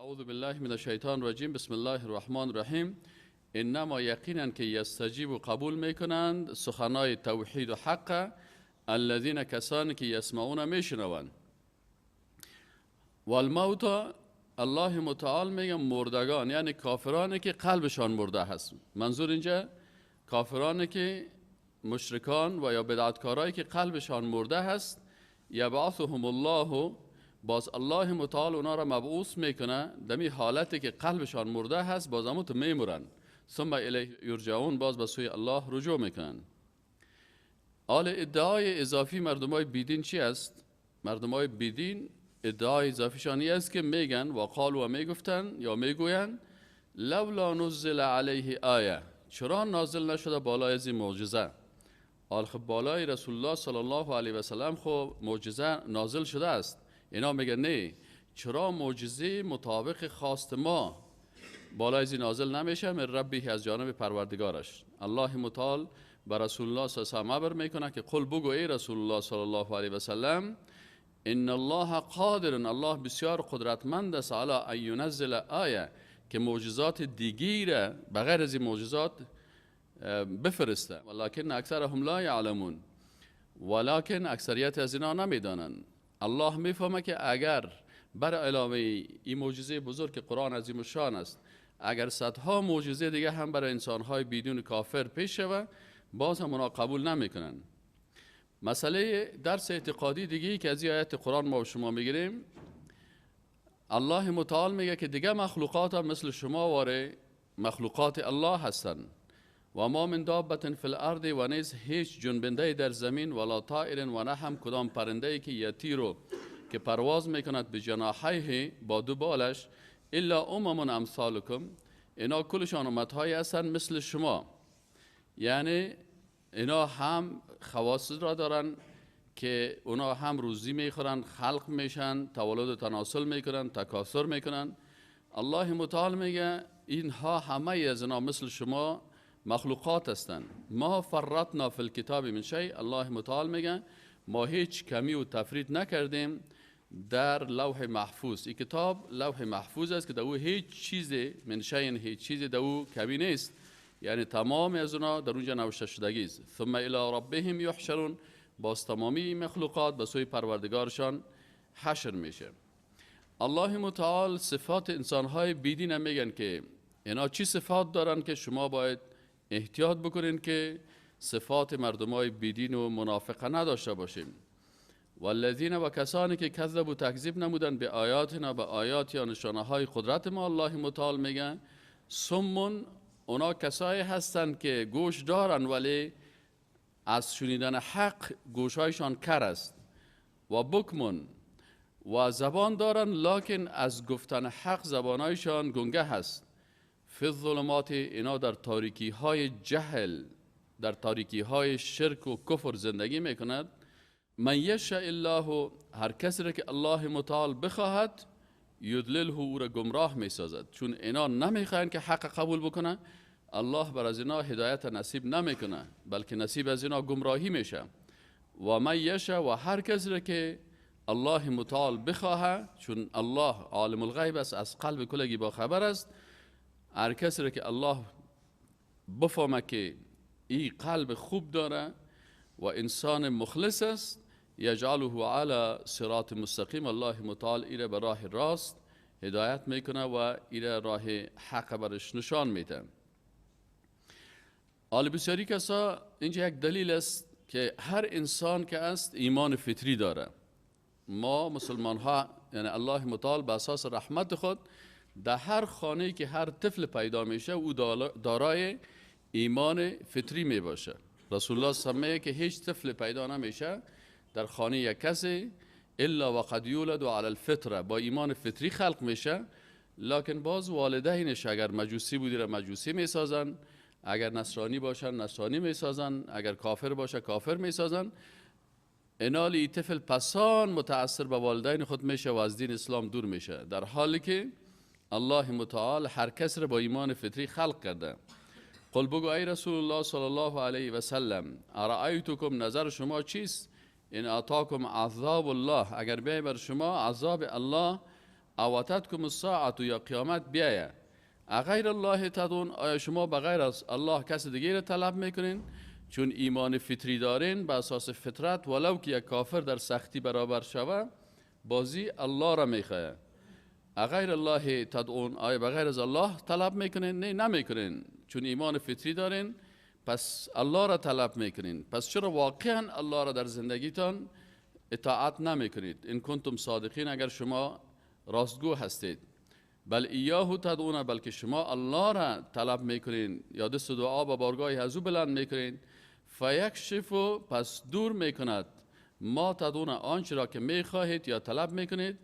اعوذ بالله من الشیطان الرجیم، بسم الله الرحمن الرحیم. انما یقینا که یستجیب و قبول میکنند سخنای توحید و حق، الذین کسانی که یسمعون میشنوند. والموت، الله متعال میگه مردگان، یعنی کافرانی که قلبشان مرده هست. منظور اینجا کافرانی که مشرکان و یا بدعتکارایی که قلبشان مرده هست، یبعثهم الله، باز الله متعال اونا را مبعوث میکنه. دمی حالتی که قلبشان مرده هست باز همون تو میمورن. ثم الیه یرجعون، باز به سوی الله رجوع میکنن. حال ادعای اضافی مردمای بیدین چی است؟ مردمای بیدین ادعای اضافیشان این است که میگن و قالوا و میگفتن یا میگوین لولا نزل علیه آیه، چرا نازل نشده بالای از این معجزه؟ حال خب بالای رسول الله صلی الله علیه و سلم خب معجزه نازل شده است. اینا میگن نه، چرا معجزه مطابق خواست ما بالای از این نازل نمیشه؟ من ربه، از جانب پروردگارش. الله متعال به رسول الله صلی الله علیه و سلم امر میکنه که قل، بگو ای رسول الله صلی الله علیه و سلم، ان الله قادر، الله بسیار قدرتمند است، علی ان ینزل آیه، که معجزات دیگی بغیر از این معجزات بفرسته. ولکن اکثرهم لا یعلمون، ولکن اکثریت از اینا نمیدانند. الله میفهمه که اگر بر علاوه این معجزه بزرگ که قرآن عظیم الشان است، اگر صدها معجزه دیگه هم برای انسانهای بیدون کافر پیش شوه، باز هم اونا قبول نمیکنن. مسئله درس اعتقادی دیگه که از این آیت قرآن ما و شما میگیریم، الله متعال میگه که دیگه مخلوقات هم مثل شما واره مخلوقات الله هستند. و ما من دابة فی الارض، و نیز هیچ جنبنده در زمین، ولا طائر، و نه هم کدام پرنده که یطیر که پرواز میکند، بجناحیه با دو بالش، الا امم امثالکم، اینا کلشان امتهایی هستند مثل شما. یعنی اینا هم خواص را دارن که اونا هم روزی میخورن، خلق میشن، تولد و تناسل میکنن، تکاثر میکنن. الله متعال میگه اینها همه از اینا مثل شما مخلوقات هستند. ما فرطنا فی الکتاب من شیء، الله متعال میگه ما هیچ کمی و تفریط نکردیم در لوح محفوظ. این کتاب لوح محفوظ است که در او هیچ چیز من شیء، هیچ چیز در او کمی نیست، یعنی تمام از اونا در اونجا نوشته شدگی است. ثم الی ربهم یحشرون، باز تمامی مخلوقات به سوی پروردگارشان حشر میشه. الله متعال صفات انسانهای بیدین میگن که اینا چی صفات دارن که شما باید احتیاط بکنین که صفات مردمای بیدین و منافقه نداشته باشیم. والذین و کسانی که کذب و تکذیب نمودن به آیاتنا، به آیات یا نشانه های قدرت ما، الله متعال میگن صم، اونا کسایی هستند که گوش دارن ولی از شنیدن حق گوشهایشان کر است، و بکم، و زبان دارن لکن از گفتن حق زبانهایشان گنگه هست. فی الظلمات، اینا در تاریکی های جهل، در تاریکی های شرک و کفر زندگی میکند. من یشاء الله، هر کسی را که الله متعال بخواهد، یضلله، او را گمراه میسازد. چون اینا نمیخواهند که حق قبول بکنه، الله بر از اینا هدایت نصیب نمیکنه، بلکه نصیب از اینا گمراهی میشه. و من یشاء، و هر کسی را که الله متعال بخواهد، چون الله عالم الغیب است، از قلب کلگی با خبر است، هر کسی را که الله بفهمه که ای قلب خوب داره و انسان مخلص است، یجعله علی صراط مستقیم، الله متعال ایره به راه راست هدایت میکنه و ایره راه حق برش نشان میده. حال بسیاری کسا اینجا یک دلیل است که هر انسان که است ایمان فطری داره. ما مسلمان ها، یعنی الله متعال به اساس رحمت خود در هر خانه که هر طفل پیدا میشه او دارای ایمان فطری می باشه. رسول الله صلی الله علیه و که هیچ طفل پیدا نمیشه در خانه یک کسی الا وقد یولد علی الفطره، با ایمان فطری خلق میشه، لکن باز والدینش اگر مجوسی بودی را مجوسی میسازن، اگر نصرانی باشن نصرانی میسازن، اگر کافر باشه کافر میسازن. انالی طفل پسان متاثر به والدین خود میشه و از دین اسلام دور میشه، در حالی که الله متعال هر کس را با ایمان فطری خلق کرده. قل، بگو ای رسول الله صلی الله علیه و سلم، ارأیتکم، نظر شما چیست، ان اتاکم عذاب الله، اگر بیای بر شما عذاب الله، او اتتکم الساعة یا قیامت بیایه، اغیر الله تدعون، آیا شما بغیر از الله کس دیگه را طلب میکنین؟ چون ایمان فطری دارین، به اساس فطرت ولو که یک کافر در سختی برابر شوه بازی الله را میخواه. اغیر الله تدعون، آیا بغیر از الله طلب میکنین؟ نه، نمیکنین، چون ایمان فطری دارین پس الله را طلب میکنین. پس چرا واقعا الله را در زندگیتان اطاعت نمیکنید؟ ان کنتم صادقین، اگر شما راستگو هستید. بل ایاه تدعون، بلکه شما الله را طلب میکنین یا دست دعا به بارگاه از او بلند میکنین. فیکشف، پس دور میکند، ما تدعون، آنچه را که میخواهید یا طلب میکنید،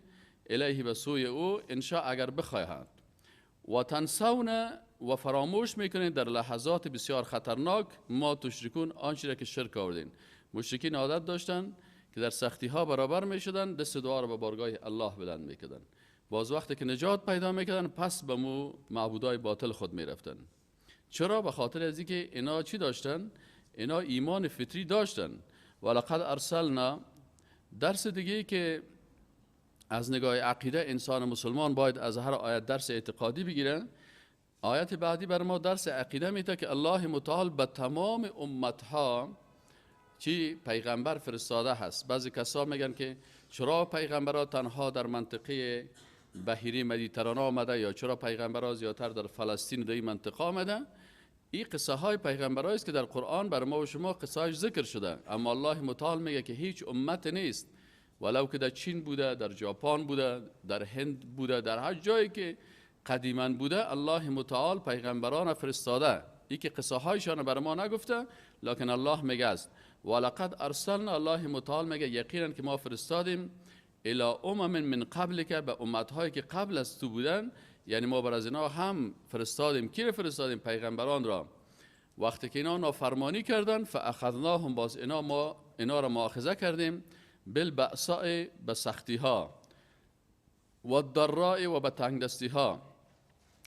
الیه، به سوی او، ان شاء، اگر بخواهد. و تنسون، و فراموش میکنید در لحظات بسیار خطرناک، ما تشرکون، آنچه را که شرک آوردین. مشرکین عادت داشتن که در سختی ها برابر میشدن، دست دعا را به بارگاه الله بلند میکردن، باز وقتی که نجات پیدا میکردن پس به مو معبودای باطل خود میرفتن. چرا؟ به خاطر از اینکه اینا چی داشتن؟ اینا ایمان فطری داشتن. ولقد ارسلنا، درس دیگه که از نگاه عقیده انسان مسلمان باید از هر آیت درس اعتقادی بگیره، آیت بعدی بر ما درس عقیده میده که الله متعال به تمام امتها چی پیغمبر فرستاده هست. بعضی کسا میگن که چرا پیغمبرها تنها در منطقه بحیره مدیترانه آمده یا چرا پیغمبرها زیادتر در فلسطین در این منطقه آمده؟ این قصه های پیغمبرایی است که در قرآن بر ما و شما قصه هایش ذکر شده. اما الله متعال میگه که هیچ امت نیست، ولو که در چین بوده، در ژاپن بوده، در هند بوده، در هر جایی که قدیما بوده، الله متعال پیغمبران فرستاده. این که قصه هایشان بر ما نگفته، لکن الله میگه است ولقد ارسلنا، الله متعال میگه یقینا که ما فرستادیم الی امم من قبلک، به امتهایی که قبل از تو بودن، یعنی ما بر از اینا هم فرستادیم. کی را فرستادیم؟ پیغمبران را. وقتی که اینا نافرمانی کردن، فاخذناهم، باز اینا ما اینا را مؤاخذه کردیم، بالبأساء، به سختی ها، و الضراء، و به تنگدستی ها،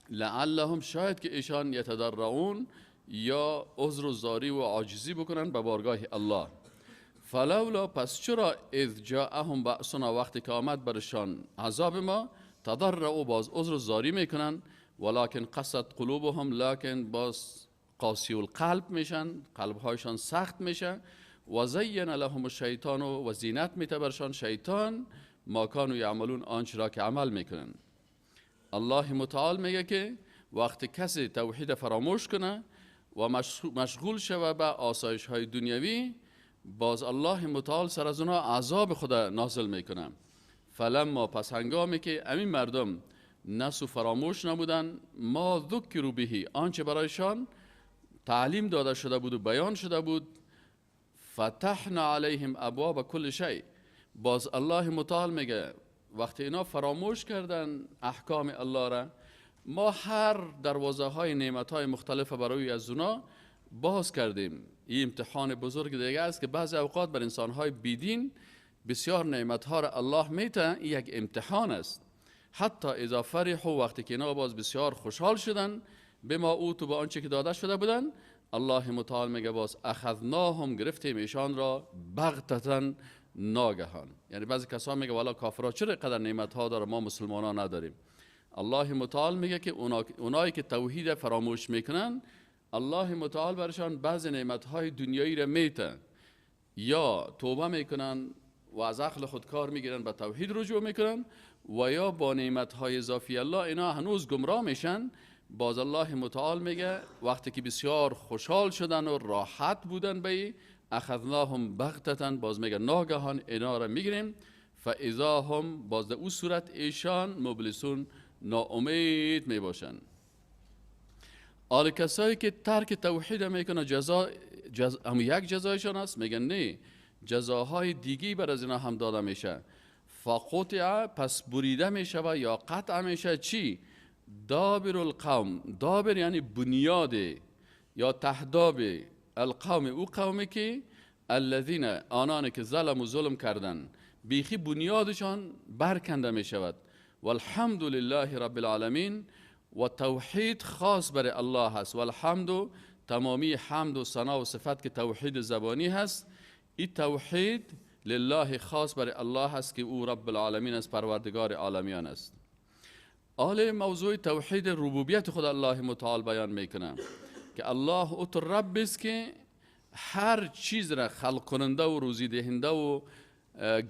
لعلهم، شاید که ایشان، یتضرعون، یا عذر و زاری و عاجزی بکنن به بارگاه الله. فلولا، پس چرا، اذ جاءهم بأسنا، وقتی که آمد برشان عذاب ما، تضرعوا، باز عذر و زاری میکنن، ولکن قست قلوبهم، لکن باز قاسی القلب میشن، قلبهایشان سخت میشه. و زین لهم الشیطان، و زینت میته برشان شیطان، ما کانوا یعملون، آنچه را که عمل میکنن. الله متعال میگه که وقتی کسی توحید فراموش کنه و مشغول شوه به آسایش های دنیوی، باز الله متعال سر از اونا عذاب خود نازل میکنه. فلما، پس هنگامی که امین مردم نسو، فراموش نبودن، ما ذکروا به، آنچه برایشان تعلیم داده شده بود و بیان شده بود، فتحنا علیهم ابواب کل شیء، باز الله متعال میگه وقتی اینا فراموش کردن احکام الله را، ما هر دروازه های نعمت های مختلف برای از اونا باز کردیم. این امتحان بزرگ دیگه است که بعضی اوقات بر انسان های بیدین بسیار نعمت ها را الله میته، این یک امتحان است. حتی اذا فرحوا، وقتی که اینا باز بسیار خوشحال شدن، بما اوتوا، به آنچه که داده شده بودن، الله متعال میگه باز اخذناهم، گرفتیم ایشان را، بغتة، ناگهان. یعنی بعضی کسا میگه والا کافرها چرا قدر نعمت ها داره، ما مسلمان ها نداریم؟ الله متعال میگه که اونایی که توحید فراموش میکنن، الله متعال برشان بعض نعمت های دنیایی را میته، یا توبه میکنن و از عقل خود کار میگیرن، به توحید رجوع میکنن، و یا با نعمت های اضافی الله اینا هنوز گمراه میشن. باز الله متعال میگه وقتی که بسیار خوشحال شدن و راحت بودن به ای، اخذناهم بغتة، باز میگه ناگهان اینا را میگیریم، فاذا هم، باز در او صورت ایشان، مبلسون، ناامید میباشن. آل کسایی که ترک توحید میکنه جزا، هم یک جزایشان است؟ میگن نه، جزاهای دیگی بر از اینا هم داده میشه. فقطع، پس بریده میشه یا قطع میشه چی؟ دابر القوم، دابر یعنی بنیاد یا تهداب، القوم، او قومی که، الذین، آنان که ظلم و ظلم کردن، بیخی بنیادشان برکنده می شود. والحمد لله رب العالمین، و توحید خاص بر الله هست. والحمد، تمامی حمد و ثنا و صفت که توحید زبانی هست، این توحید لله، خاص بر الله هست که او رب العالمین است، پروردگار عالمیان است. آل موضوع توحید ربوبیت خود الله متعال بیان میکنه که الله او تو رب است که هر چیز را خلق کننده و روزی دهنده و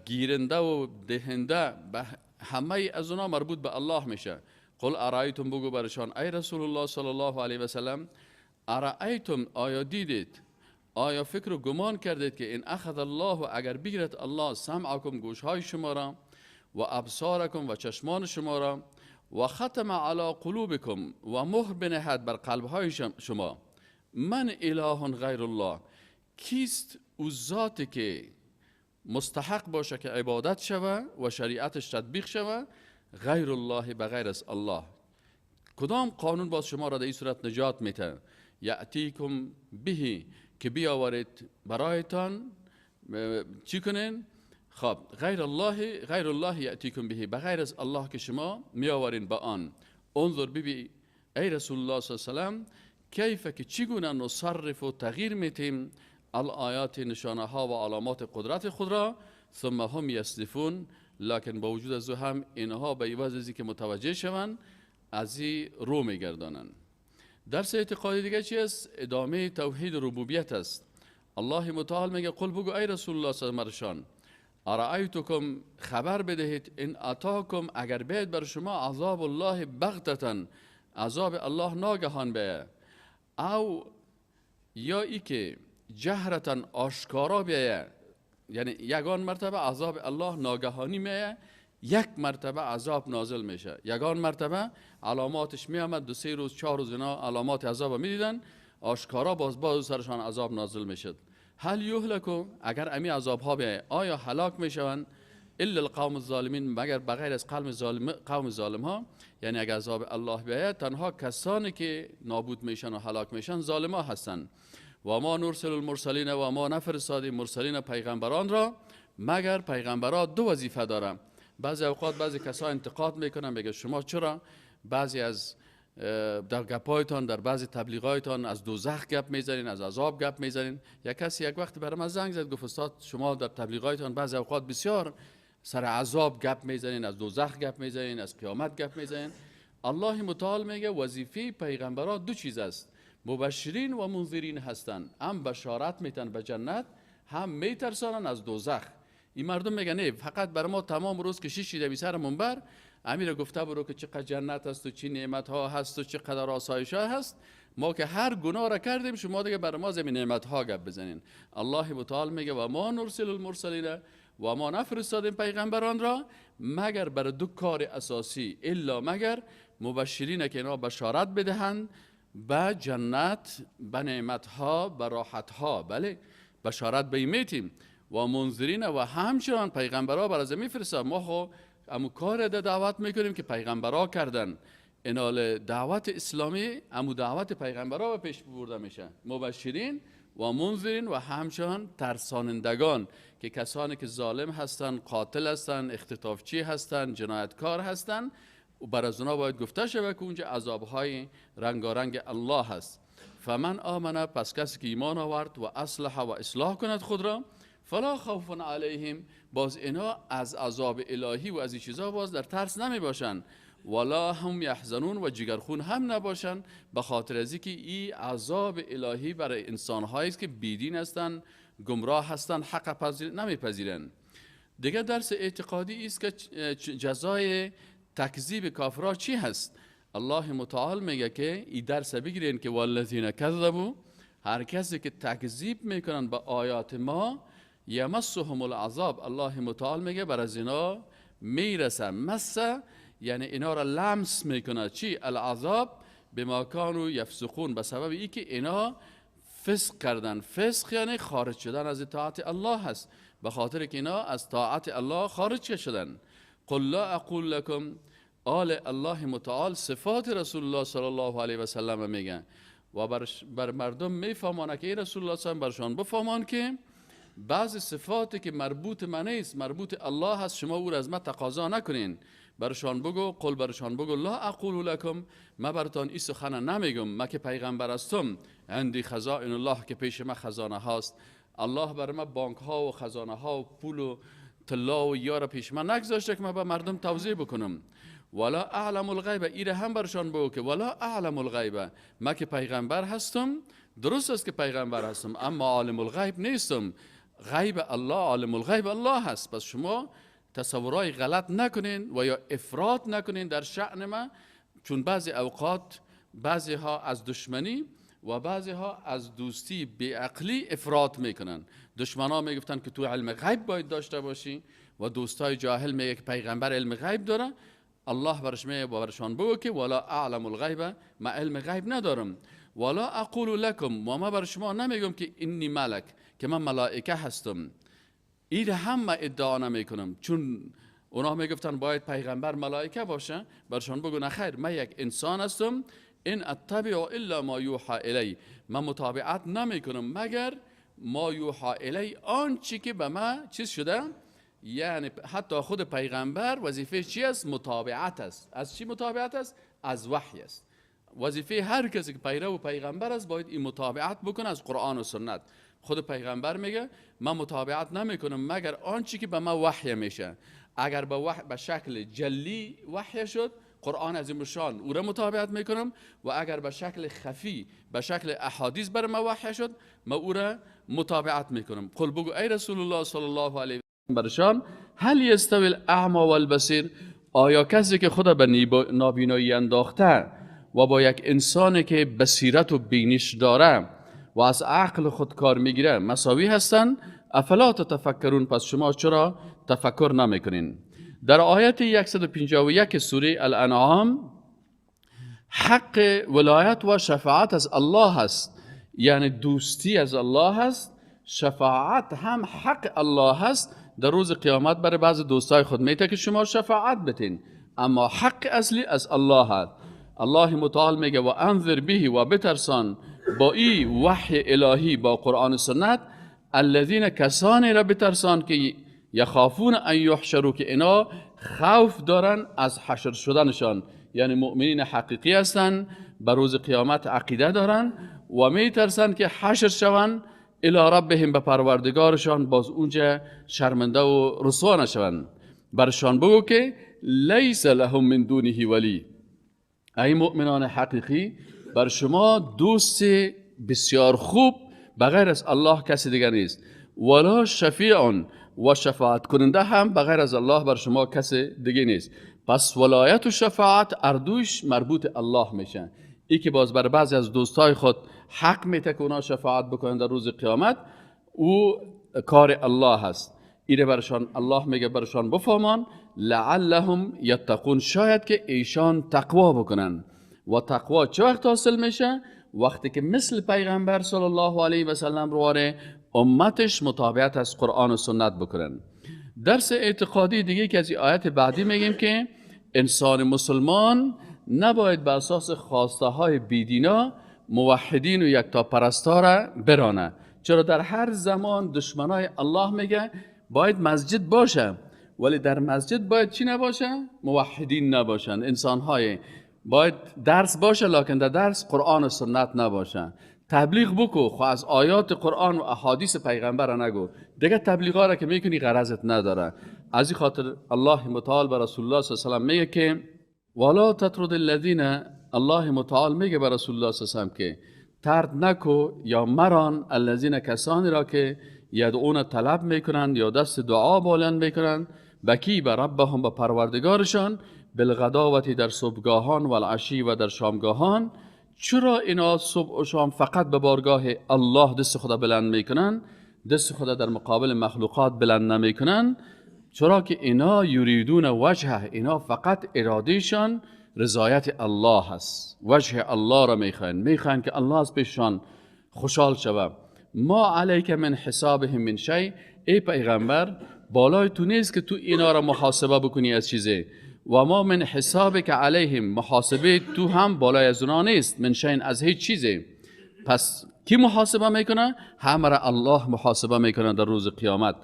گیرنده و دهنده، به همه از اونا مربوط به الله میشه. قل ارایتم، بگو برشان ای رسول الله صلی الله علیه و سلم، ارایتم، آیا دیدید، آیا فکر و گمان کردید که این اخذ الله، اگر بگیرد الله سمعکم، گوشهای شما را، و ابصارکم، و چشمان شما را، و ختم علی قلوبکم، و مهر بنهد بر قلبهای شما، من اله غیر الله، کیست او ذاتی که مستحق باشه که عبادت شوه و شریعتش تطبیق شوه، غیر الله، بغیر از الله؟ کدام قانون باز شما را در این صورت نجات میده؟ یأتیکم بهی، که بیاورید برایتان چی کنین؟ خب غیر الله، غیر الله یأتیکم بهی، بغیر از الله که شما میآورین به آن. انظر، ببین ای رسول الله صلی الله علیه وسلم، کیف، که چگونه، نصرف و تغییر میتیم، الآیات، نشانه ها و علامات قدرت خود را، ثم هم یصدفون، لکن با وجود از هم اینها به عوض از که متوجه شوند از رو میگردانند. درس اعتقادی دیگه چی است؟ ادامه توحید ربوبیت است. الله متعال میگه قل، بگو ای رسول الله صلی الله علیه و ارأیتکم، خبر بدهید، ان اتاکم، اگر بیاد بر شما، عذاب الله بغتة، عذاب الله ناگهان بیه، او یا ای که جهرة، آشکارا بیایه، یعنی یگان مرتبه عذاب الله ناگهانی میایه، یک مرتبه عذاب نازل میشه، یگان مرتبه علاماتش میآمد، 2 3 روز 4 روز اینا علامات عذاب میدیدن، آشکارا باز باز سرشان عذاب نازل میشد. هل یهلک، اگر امی عذاب ها بیایه، آیا هلاک میشوند؟ الا القوم الظالمین، مگر بغیر از قوم ظالم، قوم ظالم ها. یعنی اگر عذاب الله بیاید، تنها کسانی که نابود میشن و هلاک میشن ظالم ها هستند. و ما نرسل المرسلین، و ما نفرستادیم مرسلین، پیغمبران را، مگر پیغمبران دو وظیفه دارن. بعضی اوقات بعضی کسا انتقاد میکنن، میگه شما چرا بعضی از در گپایتان، در بعضی تبلیغایتان از دوزخ گپ میزنین، از عذاب گپ میزنین؟ یک کسی یک وقت برای من زنگ زد، گفت استاد، شما در تبلیغایتان بعضی اوقات بسیار سر عذاب گپ میزنین، از دوزخ گپ میزنین، از قیامت گپ میزنین. الله متعال میگه وظیفه پیغمبران دو چیز است، مبشرین و منذرین هستند، هم بشارت میتن به جنت، هم میترسانن از دوزخ. این مردم میگن نه، فقط بر ما تمام روز که شیشیده بی سر منبر امیر گفته برو که چقدر جنت هست و چی نعمت ها هست و چقدر آسایش ها هست، ما که هر گناه را کردیم، شما دیگه بر ما زمین نعمت ها گپ بزنین. الله متعال میگه و ما نرسل المرسلین، و ما نفرستادیم پیغمبران را مگر بر دو کار اساسی، الا مگر مبشرین، که اینا بشارت بدهند به جنت، به نعمت ها، به راحت ها. بله، بشارت به میتیم. و منذرین، و همچنان پیغمبرا بر از میفرستاد. ما خو امو کار ده دعوت میکنیم که پیغمبرا کردن. انال دعوت اسلامی امو دعوت پیغمبرا به پیش برده میشه، مبشرین و منذرین و همچنان ترسانندگان، که کسانی که ظالم هستند، قاتل هستند، اختطافچی هستند، جنایتکار هستند، و بر از اونا باید گفته شود که اونجا عذابهای رنگارنگ الله هست. فمن آمن، پس کسی که ایمان آورد، و اصلح، و اصلاح کند خود را، فلا خوف علیهم، باز اینا از عذاب الهی و از این چیزا باز در ترس نمی باشند، ولا هم یحزنون، و جگرخون هم نباشند، به خاطر از که این عذاب الهی برای انسان است که بیدین هستند، گمراه هستند، حق پذیر نمیپذیرند. دیگه درس اعتقادی است که جزای تکذیب کافرها چی هست؟ الله متعال میگه که این درس بگیرین که والذین کذبوا، هر کسی که تکذیب میکنن به آیات ما، یمسهم العذاب، الله متعال میگه بر از اینا میرسه، مس یعنی اینا را لمس میکنه. چی؟ العذاب بما کانوا یفسقون، به سبب ای که اینا فسق کردن. فسق یعنی خارج شدن از اطاعت الله هست، به خاطر که اینا از طاعت الله خارج شدن. قل لا اقول لكم، آل الله متعال صفات رسول الله صلی الله علیه و سلم میگن و بر مردم میفهمانه که ای رسول الله صلی الله برشان بفهمان که بعض صفاتی که مربوط من نیست، مربوط الله هست، شما او را از من تقاضا نکنین. برشان بگو، قل، برشان بگو، لا اقول لكم، ما براتان این سخن نمیگم، ما که پیغمبر هستم، عندی خزائن الله، که پیش ما خزانه هاست. الله بر ما بانک ها و خزانه ها و پول و طلا و یار پیش من نگذاشته که ما به مردم توزیع بکنم. ولا اعلم الغیب، ایره هم برشان بگو که ولا اعلم الغیب، من که پیغمبر هستم، درست است که پیغمبر هستم، اما عالم الغیب نیستم. غیب الله، عالم الغیب الله هست. پس شما تصورای غلط نکنین و یا افراط نکنین در شأن من، چون بعضی اوقات بعضی ها از دشمنی و بعضی ها از دوستی بیعقلی افراط میکنن. دشمن ها میگفتن که تو علم غیب باید داشته باشی و دوستای جاهل میگه که پیغمبر علم غیب داره. الله برش میگه برشان بگو که ولا اعلم الغیب، من علم غیب ندارم. ولا اقول لکم، و ما بر شما نمیگم که انی ملک، که من ملائکه هستم. این هم من ادعا نمیکنم، چون اونا میگفتن باید پیغمبر ملائکه باشه. برشان بگو نه خیر، من یک انسان هستم. ان اتبع الا ما یوحى الی، من متابعت نمیکنم مگر ما یوحى الی، آنچه که به من چیز شده. یعنی حتی خود پیغمبر وظیفه چی است؟ متابعت است. از چی متابعت است؟ از وحی است. وظیفه هر کسی که پیرو پیغمبر است باید این متابعت بکنه از قرآن و سنت. خود پیغمبر میگه من متابعت نمیکنم مگر آنچه که به من وحی میشه. اگر به وحی به شکل جلی وحی شد، قرآن عظیم الشان او را متابعت میکنم، و اگر به شکل خفی به شکل احادیث بر من وحی شد، من او را متابعت میکنم. قل بگو ای رسول الله صلی الله علیه و برشان هل یستوی الاعمی والبصیر، آیا کسی که خدا به نابینایی انداخته و با یک انسانی که بصیرت و بینش داره و از عقل خود کار میگیره مساوی هستند؟ افلا تتفکرون، پس شما چرا تفکر نمیکنین؟ در آیت 151 سوره الانعام حق ولایت و شفاعت از الله هست، یعنی دوستی از الله هست، شفاعت هم حق الله هست. در روز قیامت برای بعض دوستای خود میته که شما شفاعت بتین، اما حق اصلی از الله هست. الله متعال میگه و انذر به، و بترسان با ای وحی الهی، با قرآن و سنت، الذین کسانی را بترسان که یخافون ان یحشروا، که اینا خوف دارن از حشر شدنشان، یعنی مؤمنین حقیقی هستن، بر روز قیامت عقیده دارن و میترسن که حشر شون الی ربهم، به پروردگارشان، باز اونجا شرمنده و رسوا نشوند. برشان بگو که لیس لهم من دونه ولی، ای مؤمنان حقیقی، بر شما دوست بسیار خوب بغیر از الله کسی دیگر نیست، ولا شفیع، و شفاعت کننده هم بغیر از الله بر شما کسی دیگه نیست. پس ولایت و شفاعت اردوش مربوط الله میشه. ای که باز بر بعضی از دوستای خود حق میته که اونا شفاعت بکنن در روز قیامت، او کار الله هست. ایره برشان الله میگه برشان بفهمان لعلهم یتقون، شاید که ایشان تقوا بکنن. و تقوا چه وقت حاصل میشه؟ وقتی که مثل پیغمبر صلی الله علیه و سلم رواره امتش متابعت از قرآن و سنت بکنن. درس اعتقادی دیگه که از آیت بعدی میگیم که انسان مسلمان نباید به اساس خواسته های بیدینا موحدین و یکتا پرستا را برانه. چرا در هر زمان دشمنای الله میگه باید مسجد باشه، ولی در مسجد باید چی نباشه؟ موحدین نباشن. انسانهای باید درس باشه، لکن در درس قرآن و سنت نباشه. تبلیغ بکو، خو از آیات قرآن و احادیث پیغمبر را نگو، دیگه تبلیغ را که میکنی غرضت نداره. از این خاطر الله متعال به رسول الله صلی الله علیه و سلم میگه که ولا تطرد الذین، الله متعال میگه به رسول الله صلی الله علیه و سلم که طرد نکو یا مران الذین، کسانی را که یدعون طلب میکنند یا دست دعا بلند میکنند، بکی به ربهم، به پروردگارشان، بالغداوتی در صبحگاهان و العشی و در شامگاهان. چرا اینا صبح و شام فقط به بارگاه الله دست خدا بلند میکنن، دست خدا در مقابل مخلوقات بلند نمیکنن؟ چرا که اینا یریدون وجهه، اینا فقط ارادهشان رضایت الله هست، وجه الله را میخواین، میخواین که الله از پیششان خوشحال شود. ما علیک من حسابهم من شیء، ای پیغمبر بالای تو نیست که تو اینا را محاسبه بکنی از چیزی، و ما من حسابک علیهم، محاسبه تو هم بالای از اونا نیست، من شیء از هیچ چیزی. پس کی محاسبه میکنه؟ همه را الله محاسبه میکنه در روز قیامت.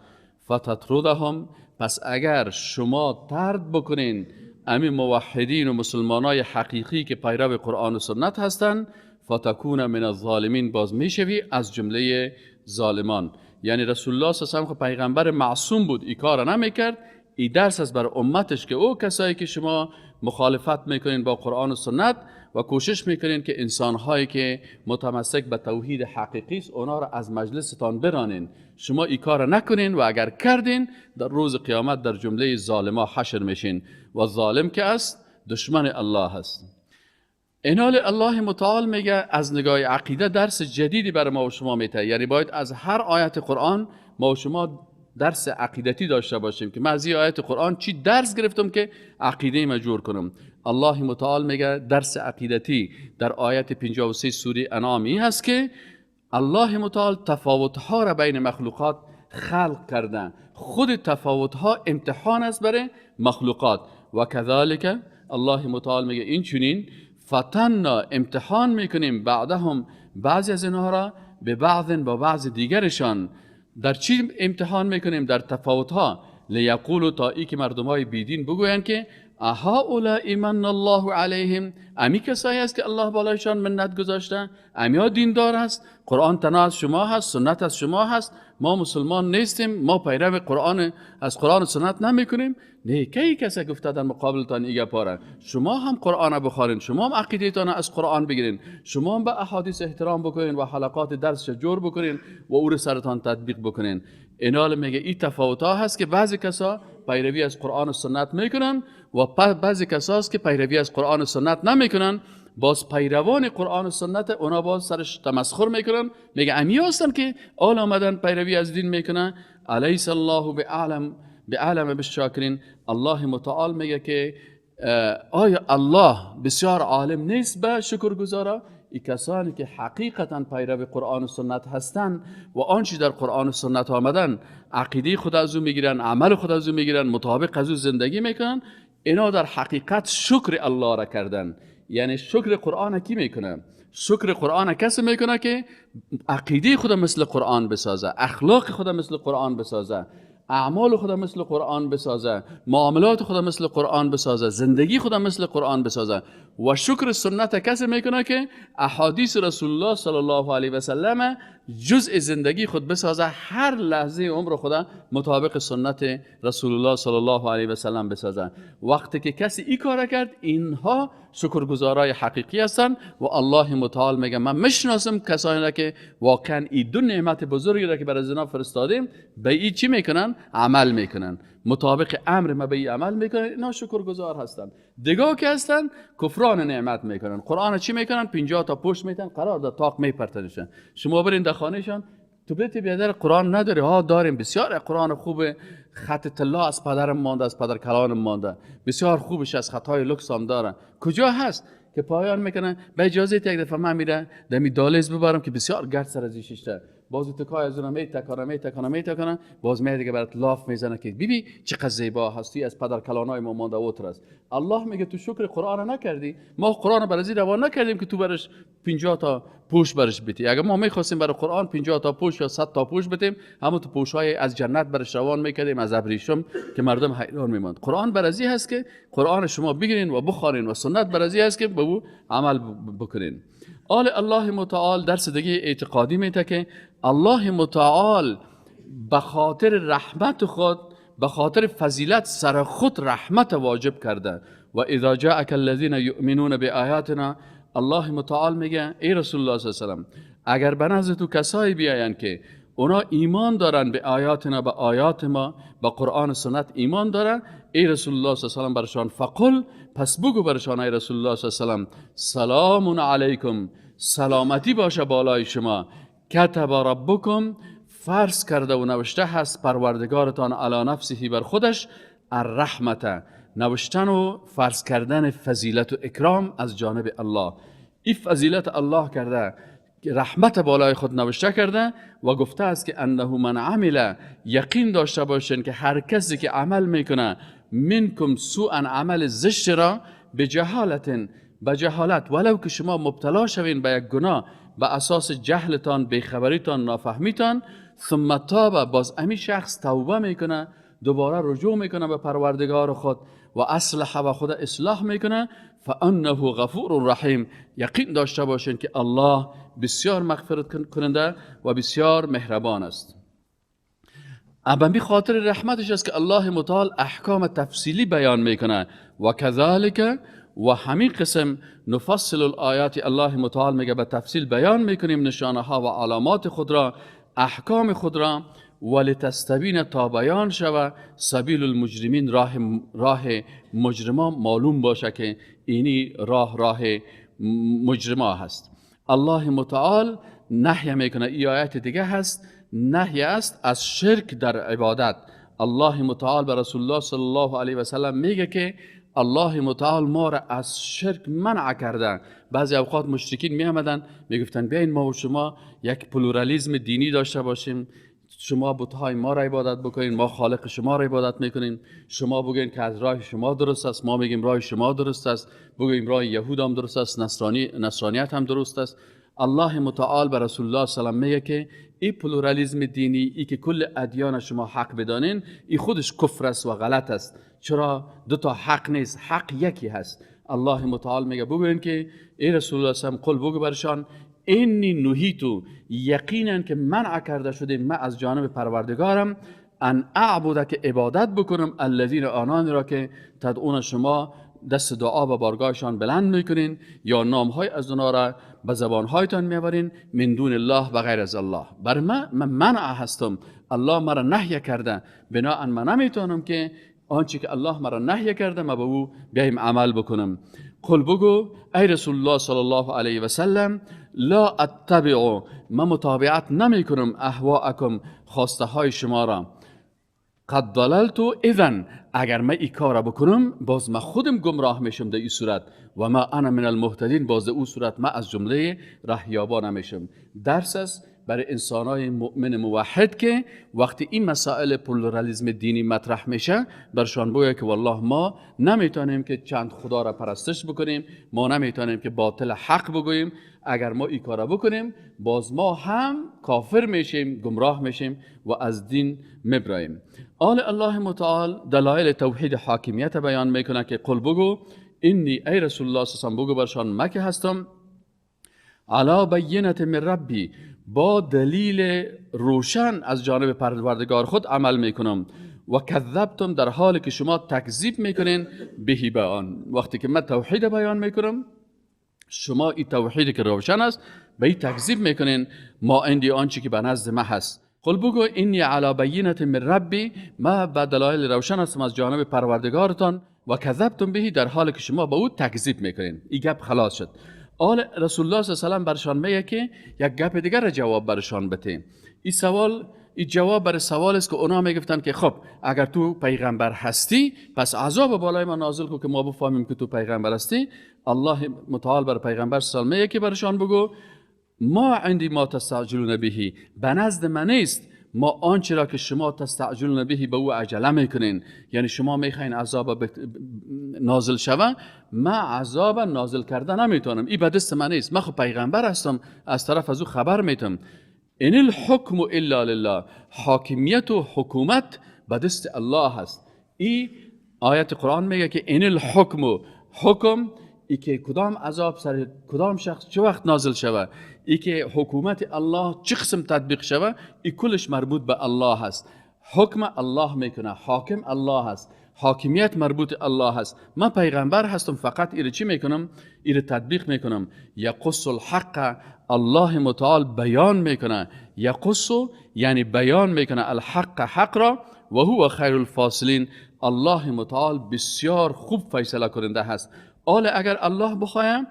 فتطردهم، پس اگر شما طرد بکنین امی موحدین و مسلمانای حقیقی که پیرو قرآن و سنت هستند، فتکون من الظالمین، باز میشوی از جمله ظالمان. یعنی رسول الله صلی الله علیه و سلم پیغمبر معصوم بود، ای کار نمیکرد. ای درس از بر امتش که او کسایی که شما مخالفت میکنین با قرآن و سنت و کوشش میکنین که انسانهایی که متمسک به توحید حقیقی است اونا را از مجلستان برانین. شما این کار نکنین و اگر کردین در روز قیامت در جمله ظالما حشر میشین و ظالم که است دشمن الله است. اینال الله متعال میگه از نگاه عقیده درس جدیدی برای ما و شما میته، یعنی باید از هر آیت قرآن ما و شما درس عقیدتی داشته باشیم که من از این آیت قرآن چی درس گرفتم که عقیده ما جور کنم. الله متعال میگه درس عقیدتی در آیت 53 سوره انعام هست که الله متعال تفاوتها را بین مخلوقات خلق کرده، خود تفاوتها امتحان است برای مخلوقات. و کذالک الله متعال میگه این چنین فتنا امتحان میکنیم بعدهم بعضی از اینها را به بعض با بعض دیگرشان. در چی امتحان میکنیم؟ در تفاوتها. لیقولوا تا ای که مردم های بیدین بگویند که اهؤلاء من الله علیهم، امی کسایی است که الله بالایشان منت گذاشته، امی دیندار است، قرآن تنها از شما هست، سنت از شما هست، ما مسلمان نیستیم، ما پیرو قرآن از قرآن و سنت نمیکنیم. نه، کی کسی گفته در مقابلتان ایگه پاره؟ شما هم قرآن بخوانین، شما هم عقیده‌تان از قرآن بگیرین، شما هم به احادیث احترام بکنین و حلقات درسش جور بکنین و او رو سرتان تطبیق بکنین. اینال میگه این تفاوت‌ها هست که بعضی کسا پیروی از قرآن و سنت میکنن و بعضی کسا هست که پیروی از قرآن و سنت نمیکنن. باز پیروان قرآن و سنت اونا باز سرش تمسخر میکنن، میگه امی هستن که آل آمدن پیروی از دین میکنن. الیس الله بعلم بالشاکرین. الله متعال میگه که آیا الله بسیار عالم نیست به شکرگزارا؟ ای کسانی که حقیقتا پیرو قرآن و سنت هستند و آنچه در قرآن و سنت آمدن عقیده خود از او میگیرن، عمل خود از او میگیرن، مطابق از او زندگی میکنن، اینا در حقیقت شکر الله را کردن. یعنی شکر قرآن کی میکنه؟ شکر قرآن کسی میکنه که عقیده خود مثل قرآن بسازه، اخلاق خود مثل قرآن بسازه، اعمال خود مثل قرآن بسازه، معاملات خود مثل قرآن بسازه، زندگی خود مثل قرآن بسازه. و شکر سنت کسی میکنه که احادیث رسول الله صلی الله علیه و سلم جزء زندگی خود بسازه، هر لحظه عمر خود مطابق سنت رسول الله صلی الله علیه و سلم بسازه. وقتی که کسی این کار کرد، اینها شکرگزارای حقیقی هستند و الله متعال میگه من میشناسم کسانی را که واقعا این دو نعمت بزرگی را که برای زنا فرستادیم به این چی میکنن؟ عمل میکنن، مطابق امر ما به این عمل میکنن، اینا شکرگزار هستند. دیگه که هستن کفران نعمت میکنن. قرآن چی میکنن؟ 50 تا پشت میتن، قرار در طاق میپرتنشن. شما برین در خانهشان تو بیت بیادر قرآن نداره؟ ها داریم، بسیار قرآن خوبه، خط طلا از پدرم مانده، از پدر کلانم مانده، بسیار خوبش از خطای لکس هم داره. کجا هست که پایان میکنن؟ به اجازه یک دفعه من میره دمی دالیز ببرم که بسیار گرد سر از شیشته، باز تکای از اونم میتکانه، باز می دیگه برات لاف میزنه که بیبی چقدر زیبا هستی، از پدر کلانای ما مانده اوتر است. الله میگه تو شکر قرآن نکردی، ما قرآن برای روان نکردیم که تو برش 50 تا پوش برش بدی. اگه ما میخواستیم برای قرآن 50 تا پوش یا 100 تا پوش بدیم، همون تو پوش‌های از جنت برش روان میکردیم، از ابریشم، که مردم حیران میماند. قرآن برازی هست که قرآن شما بگیرین و بخوانین و سنت برازی هست که به او عمل بکنین. آل الله متعال درس دیگه اعتقادی میده که الله متعال به خاطر رحمت خود، به خاطر فضیلت سر خود رحمت واجب کرده. و اذا جاءك الذين یؤمنون بآیاتنا، الله متعال میگه ای رسول الله صلی الله علیه و سلم، اگر به نزد تو کسایی بیاین که اونا ایمان دارن به آیاتنا، به آیات ما، به قرآن و سنت ایمان دارن، ای رسول الله صلی الله علیه و سلم برشان فقل، پس بگو برشان ای رسول الله صلی الله علیه و سلم سلام علیکم، سلامتی باشه بالای شما. کتب ربکم، فرض کرده و نوشته هست پروردگارتان علی نفسه، بر خودش، الرحمت، نوشتن و فرض کردن فضیلت و اکرام از جانب الله. این فضیلت الله کرده، رحمت بالای خود نوشته کرده و گفته است که انه من عمل، یقین داشته باشین که هر کسی که عمل میکنه منکم سوءا، عمل زشت را، به جهالت، به جهالت، ولو که شما مبتلا شوین به یک گناه به اساس جهلتان، بیخبریتان، نافهمیتان، ثم تاب، باز امی شخص توبه میکنه، دوباره رجوع میکنه به پروردگار خود و اصلح و خود اصلاح میکنه، فانه غفور رحیم، یقین داشته باشین که الله بسیار مغفرت کننده و بسیار مهربان است. به خاطر رحمتش است که الله متعال احکام تفصیلی بیان میکنه. و کذالک و همین قسم نفصل الآیات، الله متعال میگه به تفصیل بیان میکنیم نشانه ها و علامات خود را، احکام خود را، ولتستبین تا بیان شوه سبیل المجرمین، راه مجرما معلوم باشه که اینی راه مجرما هست. الله متعال نهی میکنه، ای آیت دیگه هست، نهی است از شرک در عبادت. الله متعال به رسول الله صلی الله علیه و سلم میگه که الله متعال ما را از شرک منع کرده. بعضی اوقات مشرکین می آمدن میگفتن بیاین ما و شما یک پلورالیزم دینی داشته باشیم، شما بت‌های ما را عبادت بکنین، ما خالق شما را عبادت میکنیم، شما بگین که از راه شما درست است، ما میگیم راه شما درست است، بگیم راه یهود هم درست است، نصرانیت هم درست است. الله متعال به رسول الله صلی الله علیه و میگه که این پلورالیزم دینی، ای که کل ادیان شما حق بدانین، ای خودش کفر است و غلط است. چرا دو تا حق نیست، حق یکی هست. الله متعال میگه بگوین که ای رسول الله صلی الله علیه و قل بگو برشان انی نهیتو، یقینا که منع کرده شده من از جانب پروردگارم، ان اعبد که عبادت بکنم، الذین آنان را که تدعون شما دست دعا و بارگاهشان بلند میکنین یا نامهای از اونا را به زبانهایتان میبرین، من دون الله و غیر از الله. بر من منع هستم، الله مرا نهی کرده، بناءً من نمیتونم که آنچه که الله مرا نهی کرده ما به او بیایم عمل بکنم. قل بگو ای رسول الله صلی الله علیه و سلم لا اتبع، من متابعت نمی کنم اهواءکم، خواسته های شما را. قد ضللت اذن، اگر من این کار بکنم باز من خودم گمراه میشم در این صورت، و ما انا من المهتدین، باز در اون صورت من از جمله رهیابان نمیشم. درس است برای انسانای مؤمن موحد که وقتی این مسائل پلورالیزم دینی مطرح میشه برشان بگه که والله ما نمیتونیم که چند خدا را پرستش بکنیم، ما نمیتونیم که باطل حق بگوییم، اگر ما این کارا بکنیم باز ما هم کافر میشیم، گمراه میشیم و از دین میبراییم. آل الله متعال دلایل توحید حاکمیت بیان میکنه که قل بگو انی، ای رسول الله صلی الله علیه و بگو برشان مکه هستم، علی بینة من ربی، با دلیل روشن از جانب پروردگار خود عمل میکنم، و کذبتم، در حالی که شما تکذیب میکنین، بهی به آن. وقتی که من توحید بیان میکنم شما این توحید که روشن است به این تکذیب میکنین، ما عندی آنچه که به نزد ما هست. قل بگو انی علی بینة من ربی، ما به دلایل روشن هستم از جانب پروردگارتان، و کذبتم بهی، در حالی که شما به او تکذیب میکنین. این گپ خلاص شد. آل رسول الله صلی الله علیه و سلم برشان میگه که یک گپ دیگر را جواب برشان بده. این سوال، این جواب بر سوال است که اونا میگفتن که خب اگر تو پیغمبر هستی پس عذاب بالای ما نازل کن که ما بفهمیم که تو پیغمبر هستی. الله متعال بر پیغمبر صلی الله علیه و میگه که برشان بگو ما عندی ما تستعجلون بهی، به نزد من نیست ما آنچه را که شما تستعجلون بهی به او عجله میکنین، یعنی شما میخواین عذاب نازل شوه، ما عذاب نازل کرده نمیتونم، این به دست من نیست، من خب پیغمبر هستم، از طرف از او خبر میتم. ان الحکم الا لله، حاکمیت و حکومت به دست الله هست. این آیت قرآن میگه که ان الحکم، حکم ای که کدام عذاب سر کدام شخص چه وقت نازل شوه، ای که حکومت الله چه قسم تطبیق شوه، ای کلش مربوط به الله هست. حکم الله میکنه، حاکم الله هست، حاکمیت مربوط الله هست. من پیغمبر هستم، فقط ایره چی میکنم؟ ایره تطبیق میکنم. یقص الحق، الله متعال بیان میکنه، یقص یعنی بیان میکنه، الحق حق را، و هو خیر الفاصلین، الله متعال بسیار خوب فیصله کننده هست. آله اگر الله بخوایم،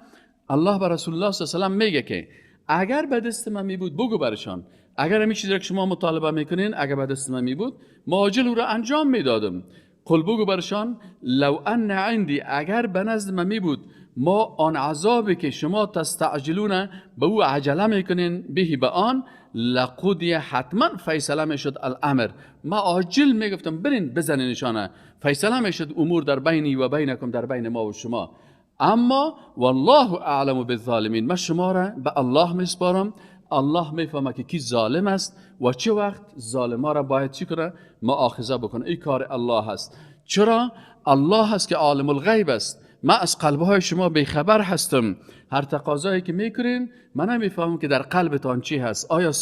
الله به رسول الله صلی الله علیه و سلم میگه که اگر به دست من می بود بگو برشان، اگر همین چیزی که شما مطالبه میکنین اگر به دست من می بود ما عاجل او را انجام میدادم. قل بگو برشان لو ان عندی، اگر به نزد من می بود ما آن عذابی که شما تستعجلون به او عجله میکنین بهی به آن، لقضی حتما فیصله میشد الامر، ما عاجل میگفتم برین بزنین نشانه، فیصله میشد امور در بینی و بینکم، در بین ما و شما. اما والله اعلم بالظالمین، من شما را به الله میسپارم، الله میفهمه که کی ظالم است و چه وقت ظالما را باید چی کنه؟ مؤاخذه بکنه. این کار الله هست. چرا؟ الله هست که عالم الغیب است، من از قلبهای شما بیخبر هستم. هر تقاضایی که میکنین من نمیفهمم که در قلبتان چی هست، آیا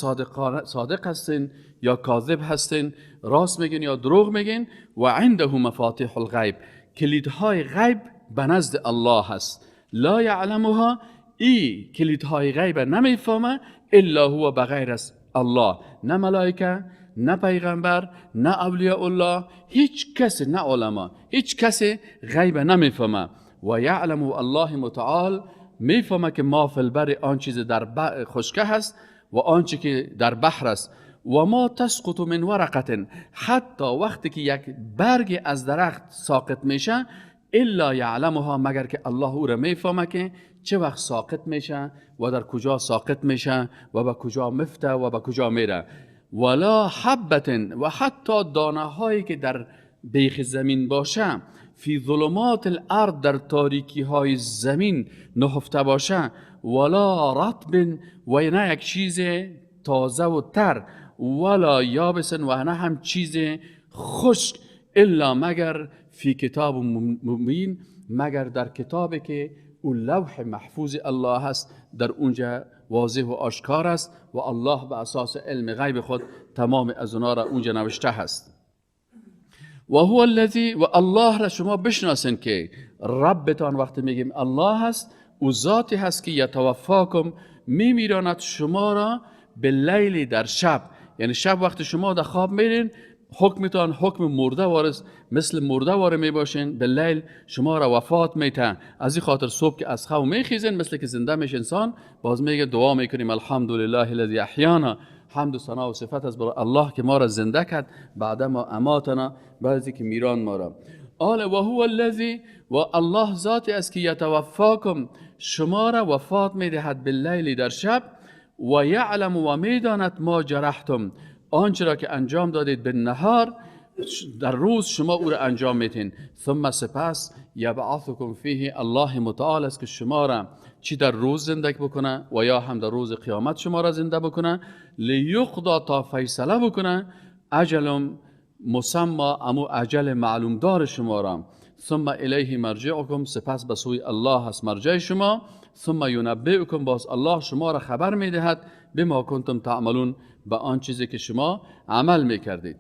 صادق هستین یا کاذب هستین، راست میگین یا دروغ میگین. و عنده مفاتیح الغیب، کلیدهای غیب به نزد الله هست. لا یعلمها، ای کلیدهای غیب نمیفهمه، الا هو، بغیر از الله، نه ملائکه، نه پیغمبر، نه اولیاء الله، هیچ کسی، نه علما، هیچ کسی غیب نمیفهمه. و یعلم، الله متعال میفهمه که ما فی البر، آن چیز در خشکه هست و آنچه که در بحر است. و ما تسقط من ورقه، حتی وقتی که یک برگ از درخت ساقط میشه، الا یعلمها، مگر که الله او را میفهمه که چه وقت ساقط میشه و در کجا ساقط میشه و به کجا مفته و به کجا میره. ولا حبت، و حتی دانه هایی که در بیخ زمین باشه، فی ظلمات الارض، در تاریکی های زمین نهفته باشه، ولا رطب، و نه یک چیز تازه و تر، ولا یابس، و نه هم چیز خشک، الا مگر فی کتاب مبین، مگر در کتابی که او لوح محفوظ الله هست، در اونجا واضح و آشکار است و الله به اساس علم غیب خود تمام از اونا را اونجا نوشته هست. و هو الذی، و الله را شما بشناسین که ربتان، وقتی میگیم الله هست، او ذاتی هست که یتوفاکم، میمیراند شما را باللیل، در شب. یعنی شب وقتی شما در خواب میرین، حکمتان حکم مرده وارث، مثل مرده واره می باشین. باللیل شما را وفات میتن. از این خاطر صبح که از خواب میخیزین، مثل که زنده میشه انسان، باز میگه دعا میکنیم الحمدلله الذی احیانا، حمد و ثنا و صفت از برای الله که ما را زنده کرد، بعد ما اماتنا، بعضی که میران ما را. آل و هو الذی، و الله ذاتی است که یتوفاکم، شما را وفات میدهد باللیل، در شب، و یعلم، و میداند ما جرحتم، آنچه را که انجام دادید، به نهار، در روز شما او را انجام میتین. ثم، سپس، یبعثکم فیه، الله متعال است که شما را چی در روز زنده بکنه و یا هم در روز قیامت شما را زنده بکنه، لیقضا، تا فیصله بکنه، اجل مسما، امو اجل معلوم دار شما را. ثم الیه مرجعکم، سپس به سوی الله هست مرجع شما. ثم ینبئکم، باز الله شما را خبر میدهد، بما کنتم تعملون، به آن چیزی که شما عمل میکردید.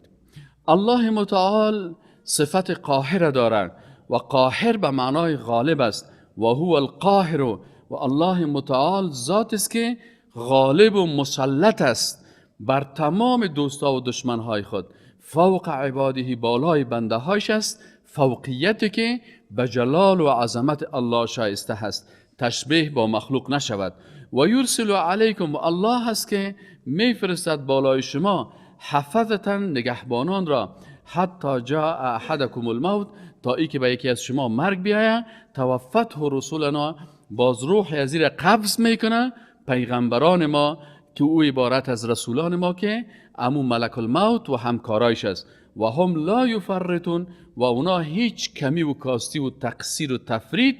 الله متعال صفت قاهر دارد و قاهر به معنای غالب است. و هو القاهر، و الله متعال ذات است که غالب و مسلط است بر تمام دوستا و دشمنهای خود. فوق عباده، بالای بنده هایش است، فوقیتی که به جلال و عظمت الله شایسته هست، تشبیه با مخلوق نشود. و یرسل علیکم، و الله هست که میفرستد بالای شما، حفظة، نگهبانان را، حتی جاء احدکم الموت، تا ای که به یکی از شما مرگ بیاید، توفته رسولنا، باز روح ازی ره قبض میکنه پیغمبران ما، که او عبارت از رسولان ما که امو ملک الموت و همکارایش است. و هم لا یفرطون، و اونا هیچ کمی و کاستی و تقصیر و تفریط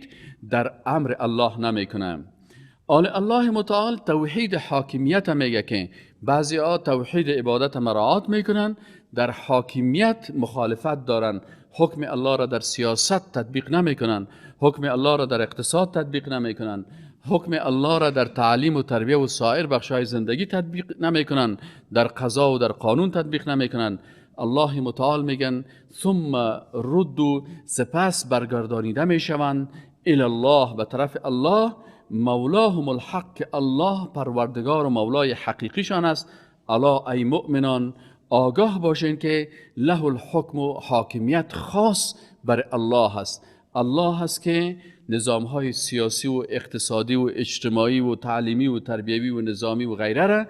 در امر الله نمیکنن. آل الله متعال توحید حاکمیت میگه که بعضی ها توحید عبادت مراعات میکنن، در حاکمیت مخالفت دارن، حکم الله را در سیاست تطبیق نمیکنن، حکم الله را در اقتصاد تطبیق نمیکنن، حکم الله را در تعلیم و تربیه و سایر بخش‌های زندگی تطبیق نمیکنن، در قضا و در قانون تطبیق نمیکنن. الله متعال میگن ثم ردوا، سپس برگردانیده میشوند، الی الله، به طرف الله، مولاهم الحق، که الله پروردگار و مولای حقیقیشان است. الا، ای مؤمنان، آگاه باشین که له الحکم و حاکمیت خاص بر الله است. الله هست که نظام های سیاسی و اقتصادی و اجتماعی و تعلیمی و تربیوی و نظامی و غیره را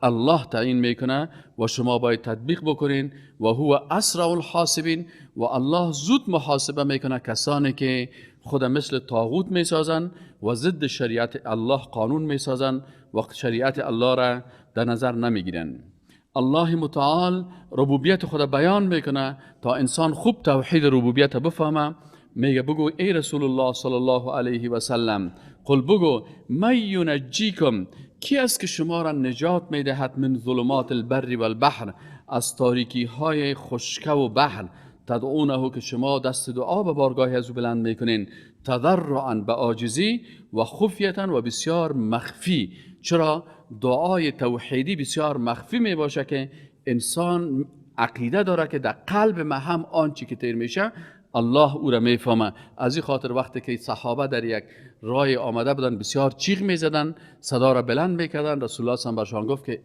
الله تعیین میکنه و شما باید تطبیق بکنین. و هو اسرع الحاسبین، و الله زود محاسبه میکنه کسانی که خود مثل طاغوت میسازن و ضد شریعت الله قانون میسازن و شریعت الله را در نظر نمیگیرن. الله متعال ربوبیت خود بیان میکنه تا انسان خوب توحید ربوبیت بفهمه. میگه بگو ای رسول الله صلی الله علیه و سلم، قل، بگو، من ینجیکم، کی است که شما را نجات میدهد، من ظلمات البر والبحر، از تاریکی های خشکه و بحر، تدعونه، که شما دست دعا به بارگاه از او بلند میکنین، تضرعا به عاجزی و خفیتا و بسیار مخفی. چرا دعای توحیدی بسیار مخفی می باشه که انسان عقیده داره که در قلب ما هم آنچه که تیر میشه الله او را میفهمه. از این خاطر وقتی که صحابه در یک رای آمده بودن بسیار چیغ میزدن، صدا را بلند میکردن، رسول الله صلی الله علیه و برشان گفت که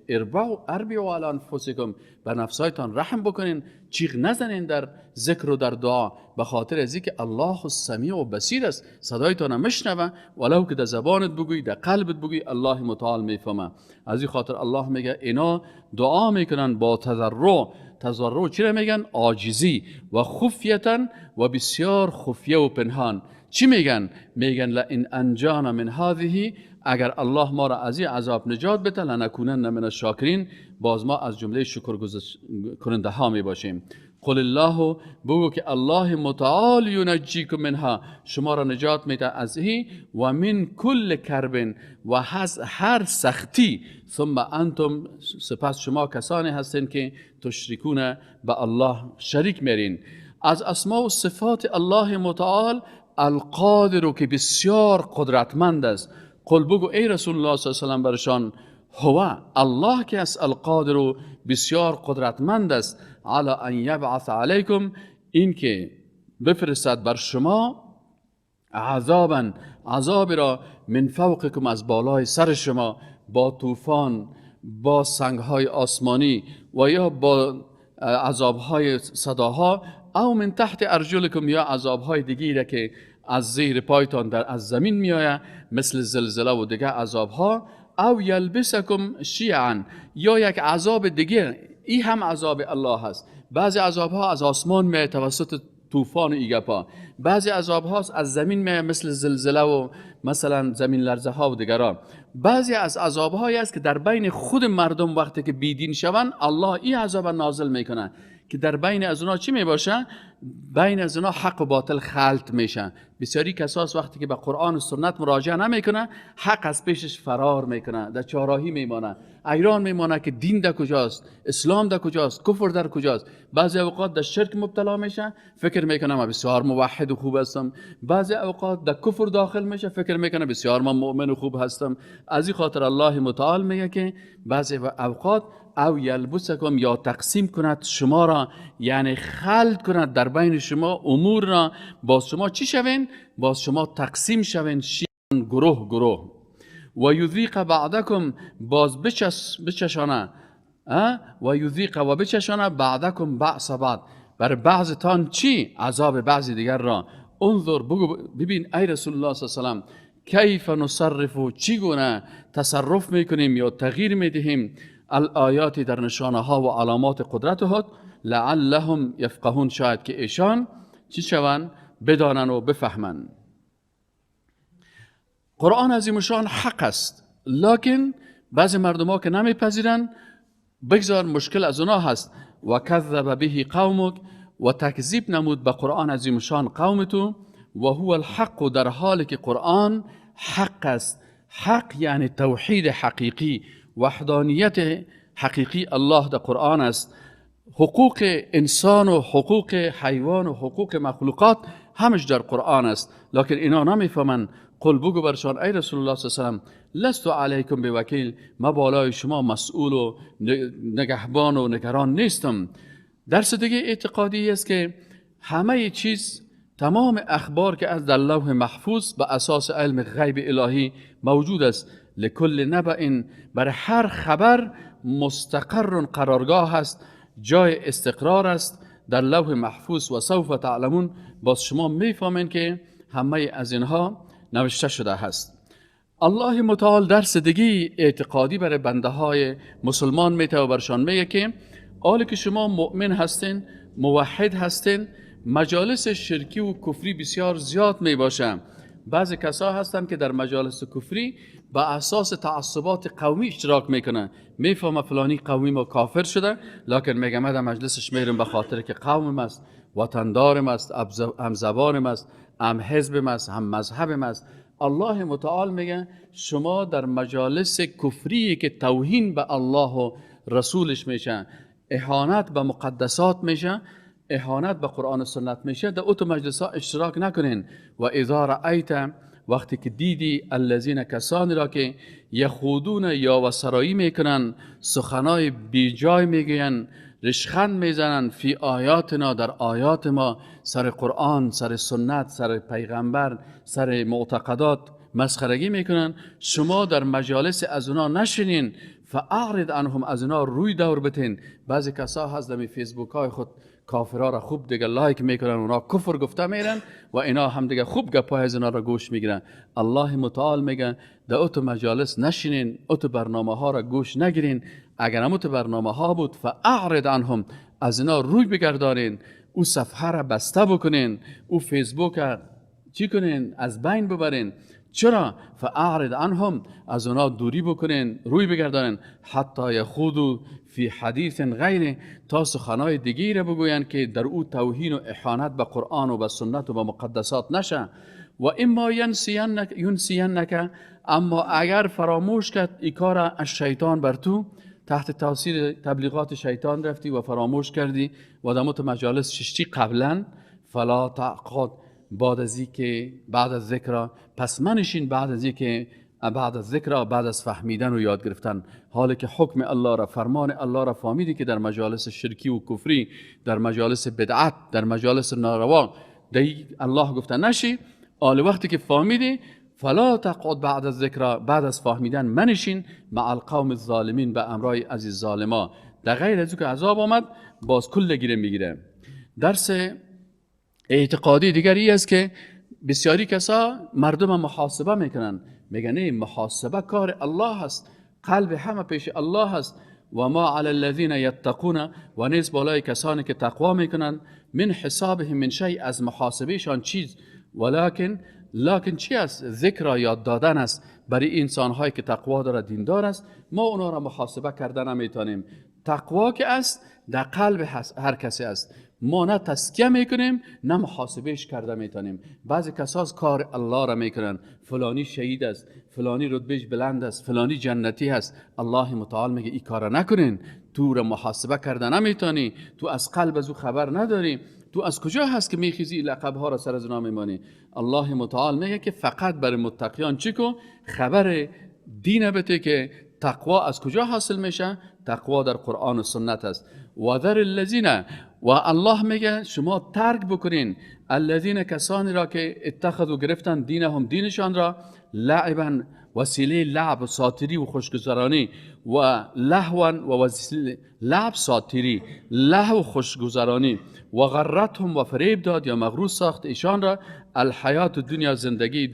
اربعوا علی انفسکم، بر نفسایتان رحم بکنین، چیغ نزنین در ذکر و در دعا، به خاطر از اینکه الله السمیع و بصیر است، صدایتان میشنوه، ولو که در زبانت بگویی در قلبت بگویی الله متعال میفهمه. از این خاطر الله میگه اینا دعا میکنن با تضرع. تضرع چی را میگن؟ عاجزی و خفیتا و بسیار خفیه و پنهان. چی میگن؟ میگن لئن انجانا من هذه، اگر الله ما را از این عذاب نجات بده، لنکونن من الشاکرین، باز ما از جمله شکر کننده ها می باشیم. قل الله، بگو که الله متعال ینجیکم منها، شما را نجات میده از این و من کل کرب و از هر سختی، ثم انتم، سپس شما کسانی هستین که تشرکون به الله شریک میرین. از اسماء و صفات الله متعال القادر که بسیار قدرتمند است. قل بگو ای رسول الله صلی الله علیه و سلم برشان، هو الله که است القادر بسیار قدرتمند است، علی ان یبعث علیکم، این که بفرستد بر شما عذابا، عذاب را، من فوقکم، از بالای سر شما، با طوفان، با سنگهای آسمانی و یا با عذابهای صداها، او من تحت ارجلکم، یا عذابهای دیگری که از زیر پایتان در از زمین میآید مثل زلزله و دیگه عذابها، او یلبسکم شیعا، یا یک عذاب دیگه. این هم عذاب الله هست. بعضی عذابها از آسمان میآید توسط طوفان و ایگپا، بعضی عذابها از زمین میآید مثل زلزله و مثلا زمین لرزه ها و دیگران. بعضی از عذابهایی است که در بین خود مردم وقتی که بیدین شوند الله این عذاب نازل میکنه که در بین از اونا چی میباشه؟ بین از اونا حق و باطل خلط میشن. بسیاری کساس وقتی که به قرآن و سنت مراجعه نمیکنه، حق از پیشش فرار میکنه، در چهارراهی میمانه، ایران میمانه که دین در کجاست، اسلام در کجاست، کفر در کجاست. بعضی اوقات در شرک مبتلا میشه، فکر میکنه من بسیار موحد و خوب هستم. بعضی اوقات در کفر داخل میشه، فکر میکنه بسیار من مؤمن و خوب هستم. از این خاطر الله متعال میگه که بعضی اوقات او یلبسکم، یا تقسیم کند شما را، یعنی خلط کند در بین شما امور را، باز شما چی شوین؟ باز شما تقسیم شوین، شیعان گروه گروه. و یذیق بعدکم، باز بچشانه، و یذیق و بچشانه بعدکم بعض بعد، بر بعضتان چی؟ عذاب بعضی دیگر را. انظر، بگو ببین ای رسول الله صلی الله علیه و سلم، کیف نصرف، چگونه تصرف میکنیم یا تغییر میدهیم الآیات، در نشانه ها و علامات قدرت خود، لعلهم یفقهون، شاید که ایشان چی شوند؟ بدانن و بفهمن. قرآن عظیم شان حق است، لکن بعضی مردم ها که نمیپذیرن، بگذار مشکل از اونا هست. و کذب به قومک، و تکذیب نمود به قرآن عظیم شان قوم تو، و هو الحق، در حالی که قرآن حق است. حق یعنی توحید حقیقی، وحدانیت حقیقی الله در قرآن است. حقوق انسان و حقوق حیوان و حقوق مخلوقات همش در قرآن است، لکن اینا نمیفهمن. قل، بگو برشان ای رسول الله صلی الله علیه و سلم، لست علیکم بوکیل، ما بالای شما مسئول و نگهبان و نگران نیستم. درس دیگه اعتقادی است که همه چیز، تمام اخبار که از در لوح محفوظ به اساس علم غیب الهی موجود است، لکل نبأ، برای هر خبر مستقر، قرارگاه است، جای استقرار است در لوح محفوظ. و سوف تعلمون، باز شما میفهمین که همه از اینها نوشته شده هست. الله متعال درس دیگه اعتقادی برای بنده های مسلمان میته و برشان میگه که حالی که شما مؤمن هستین، موحد هستین، مجالس شرکی و کفری بسیار زیاد می باشه. بعضی کسا هستن که در مجالس کفری به اساس تعصبات قومی اشتراک میکنن. میفهمه فلانی قومی ما کافر شده، لکن میگه من در مجلسش میرم به خاطر که قومم است، وطندارم است، هم زبانم است، هم حزبم است، هم مذهبم است. الله متعال میگه شما در مجالس کفری که توهین به الله و رسولش میشه، اهانت به مقدسات میشه، اهانت به قرآن و سنت میشه در اوتو مجلس ها اشتراک نکنین. و اذا رأیت، وقتی که دیدی الذین کسانی را که یخوضون یا و سرایی میکنن، سخنای بیجای میگوین، رشخند میزنن، فی آیاتنا در آیات ما، سر قرآن، سر سنت، سر پیغمبر، سر معتقدات مسخرگی میکنن، شما در مجالس از اونا نشینین. فاعرض عنهم، از اونا روی دور بتین. بعضی کسا هست در فیسبوک های خود کافرها را خوب دیگه لایک میکنن، اونا کفر گفته میرن و اینا هم دیگه خوب گپای از اینا را گوش میگیرن. الله متعال میگه در اوتو مجالس نشینین، اوتو برنامه ها را گوش نگیرین. اگر هم اوتو برنامه ها بود فاعرض عنهم، از اینا روی بگردانین، او صفحه را بسته بکنین، او فیسبوک چی کنین، از بین ببرین. چرا؟ فاعرض عنهم، از اونا دوری بکنین، روی بگردانین. حتی یخوضوا فی حدیث غیره، تا سخنای دیگه را بگوین که در او توهین و اهانت به قرآن و به سنت و به مقدسات نشه. و اما ینسینک، اما اگر فراموش کرد ای کار از شیطان بر تو، تحت تاثیر تبلیغات شیطان رفتی و فراموش کردی و دموت مجالس ششتی قبلا، فلا تعقد بعد از که بعد از ذکر، پس منشین بعد از که بعد از ذکر، بعد از فهمیدن و یاد گرفتن، حالی که حکم الله را، فرمان الله را فهمیدی که در مجالس شرکی و کفری، در مجالس بدعت، در مجالس ناروا دی الله گفته نشی. آل وقتی که فهمیدی فلا تقعد بعد از ذکر، بعد از فهمیدن منشین مع القوم الظالمین، به امرای عزیز ظالما. در غیر از او که عذاب آمد باز کل گیره میگیره. درس اعتقادی دیگری است که بسیاری کسا مردم محاسبه میکنن، میگن نه محاسبه کار الله هست، قلب همه پیش الله هست. و ما علی الذین یتقون، و نیز بالای کسانی که تقوا میکنن، من حسابهم من شیء، از محاسبهشان چیز، ولکن لکن چی است؟ ذکر یاد دادن است برای انسانهایی که تقوا داره، دیندار است. ما اونا را محاسبه کردن نمیتونیم. تقوا که است در قلب هر کسی است، ما نه تزکیه میکنیم نه محاسبهش کرده میتونیم. بعضی کساس کار الله را میکنن، فلانی شهید است، فلانی رتبهش بلند است، فلانی جنتی است. الله متعال میگه این کار نکنین، تو را محاسبه کرده نمیتونی، تو از قلب از او خبر نداری، تو از کجا هست که میخیزی لقب ها را سر از اونا میمانی؟ الله متعال میگه که فقط برای متقیان چی کو؟ خبر دین بته که تقوا از کجا حاصل میشه؟ تقوا در قرآن و سنت است. و ذر الذین، و الله میگه شما ترک بکنین الذین کسانی را که اتخذوا گرفتن دینهم دینشان را لعبا وسیله لعب و ساتری و خوشگذرانی، و لهوا و وسیله لعب ساتری لهو و خوشگذرانی، و غرتهم و فریب داد یا مغرور ساخت ایشان را الحیات دنیا زندگی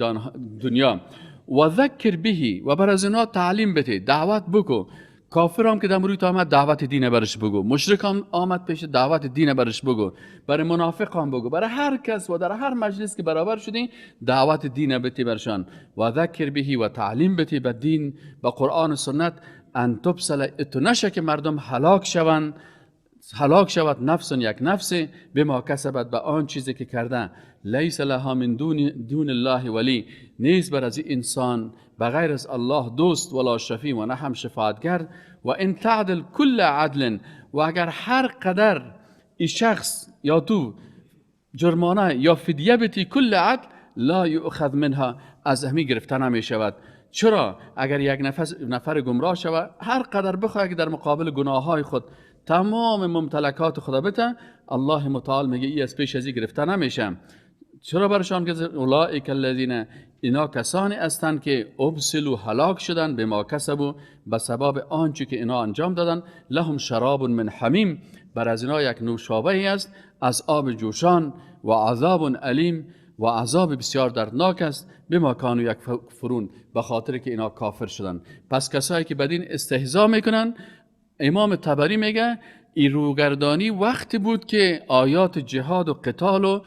دنیا. و ذکر بهی، و بر از اینا تعلیم بده، دعوت بکو. کافر هم که دم روی آمد دعوت دین برش بگو، مشرک هم آمد پیش دعوت دین برش بگو، برای منافق هم بگو، برای هر کس و در هر مجلس که برابر شدین دعوت دین بتی برشان. و ذکر بهی و تعلیم بتی به دین، به قرآن و سنت. ان تبسل، اتو نشه که مردم هلاک شوند، هلاک شود نفس یک نفس بما کسبت، به آن چیزی که کرده. لیس لها من دون الله ولی، نیست بر از انسان بغیر از الله دوست، ولا شفیع و نه هم شفاعتگر. و ان تعدل کل عدل، و اگر هر قدر ای شخص یا تو جرمانه یا فدیه بتی، کل عدل لا یؤخذ منها، از همی گرفته نمی شود. چرا؟ اگر یک نفر گمراه شود، هر قدر بخواهد که در مقابل گناه های خود تمام ممتلکات خدا بته، الله متعال میگه ای از پیش از ای گرفته نمیشه. چرا برشان که اولئک الذین، اینا کسانی هستند که ابسلوا هلاک شدن، بما کسبوا به سبب آنچه که اینا انجام دادن. لهم شراب من حمیم، بر از اینا یک نوشابه ای است از آب جوشان، و عذاب الیم، و عذاب بسیار دردناک است. بما کانوا یکفرون، به خاطر که اینا کافر شدن. پس کسایی که بدین استهزا میکنن، امام طبری میگه این روگردانی وقتی بود که آیات جهاد و قتال و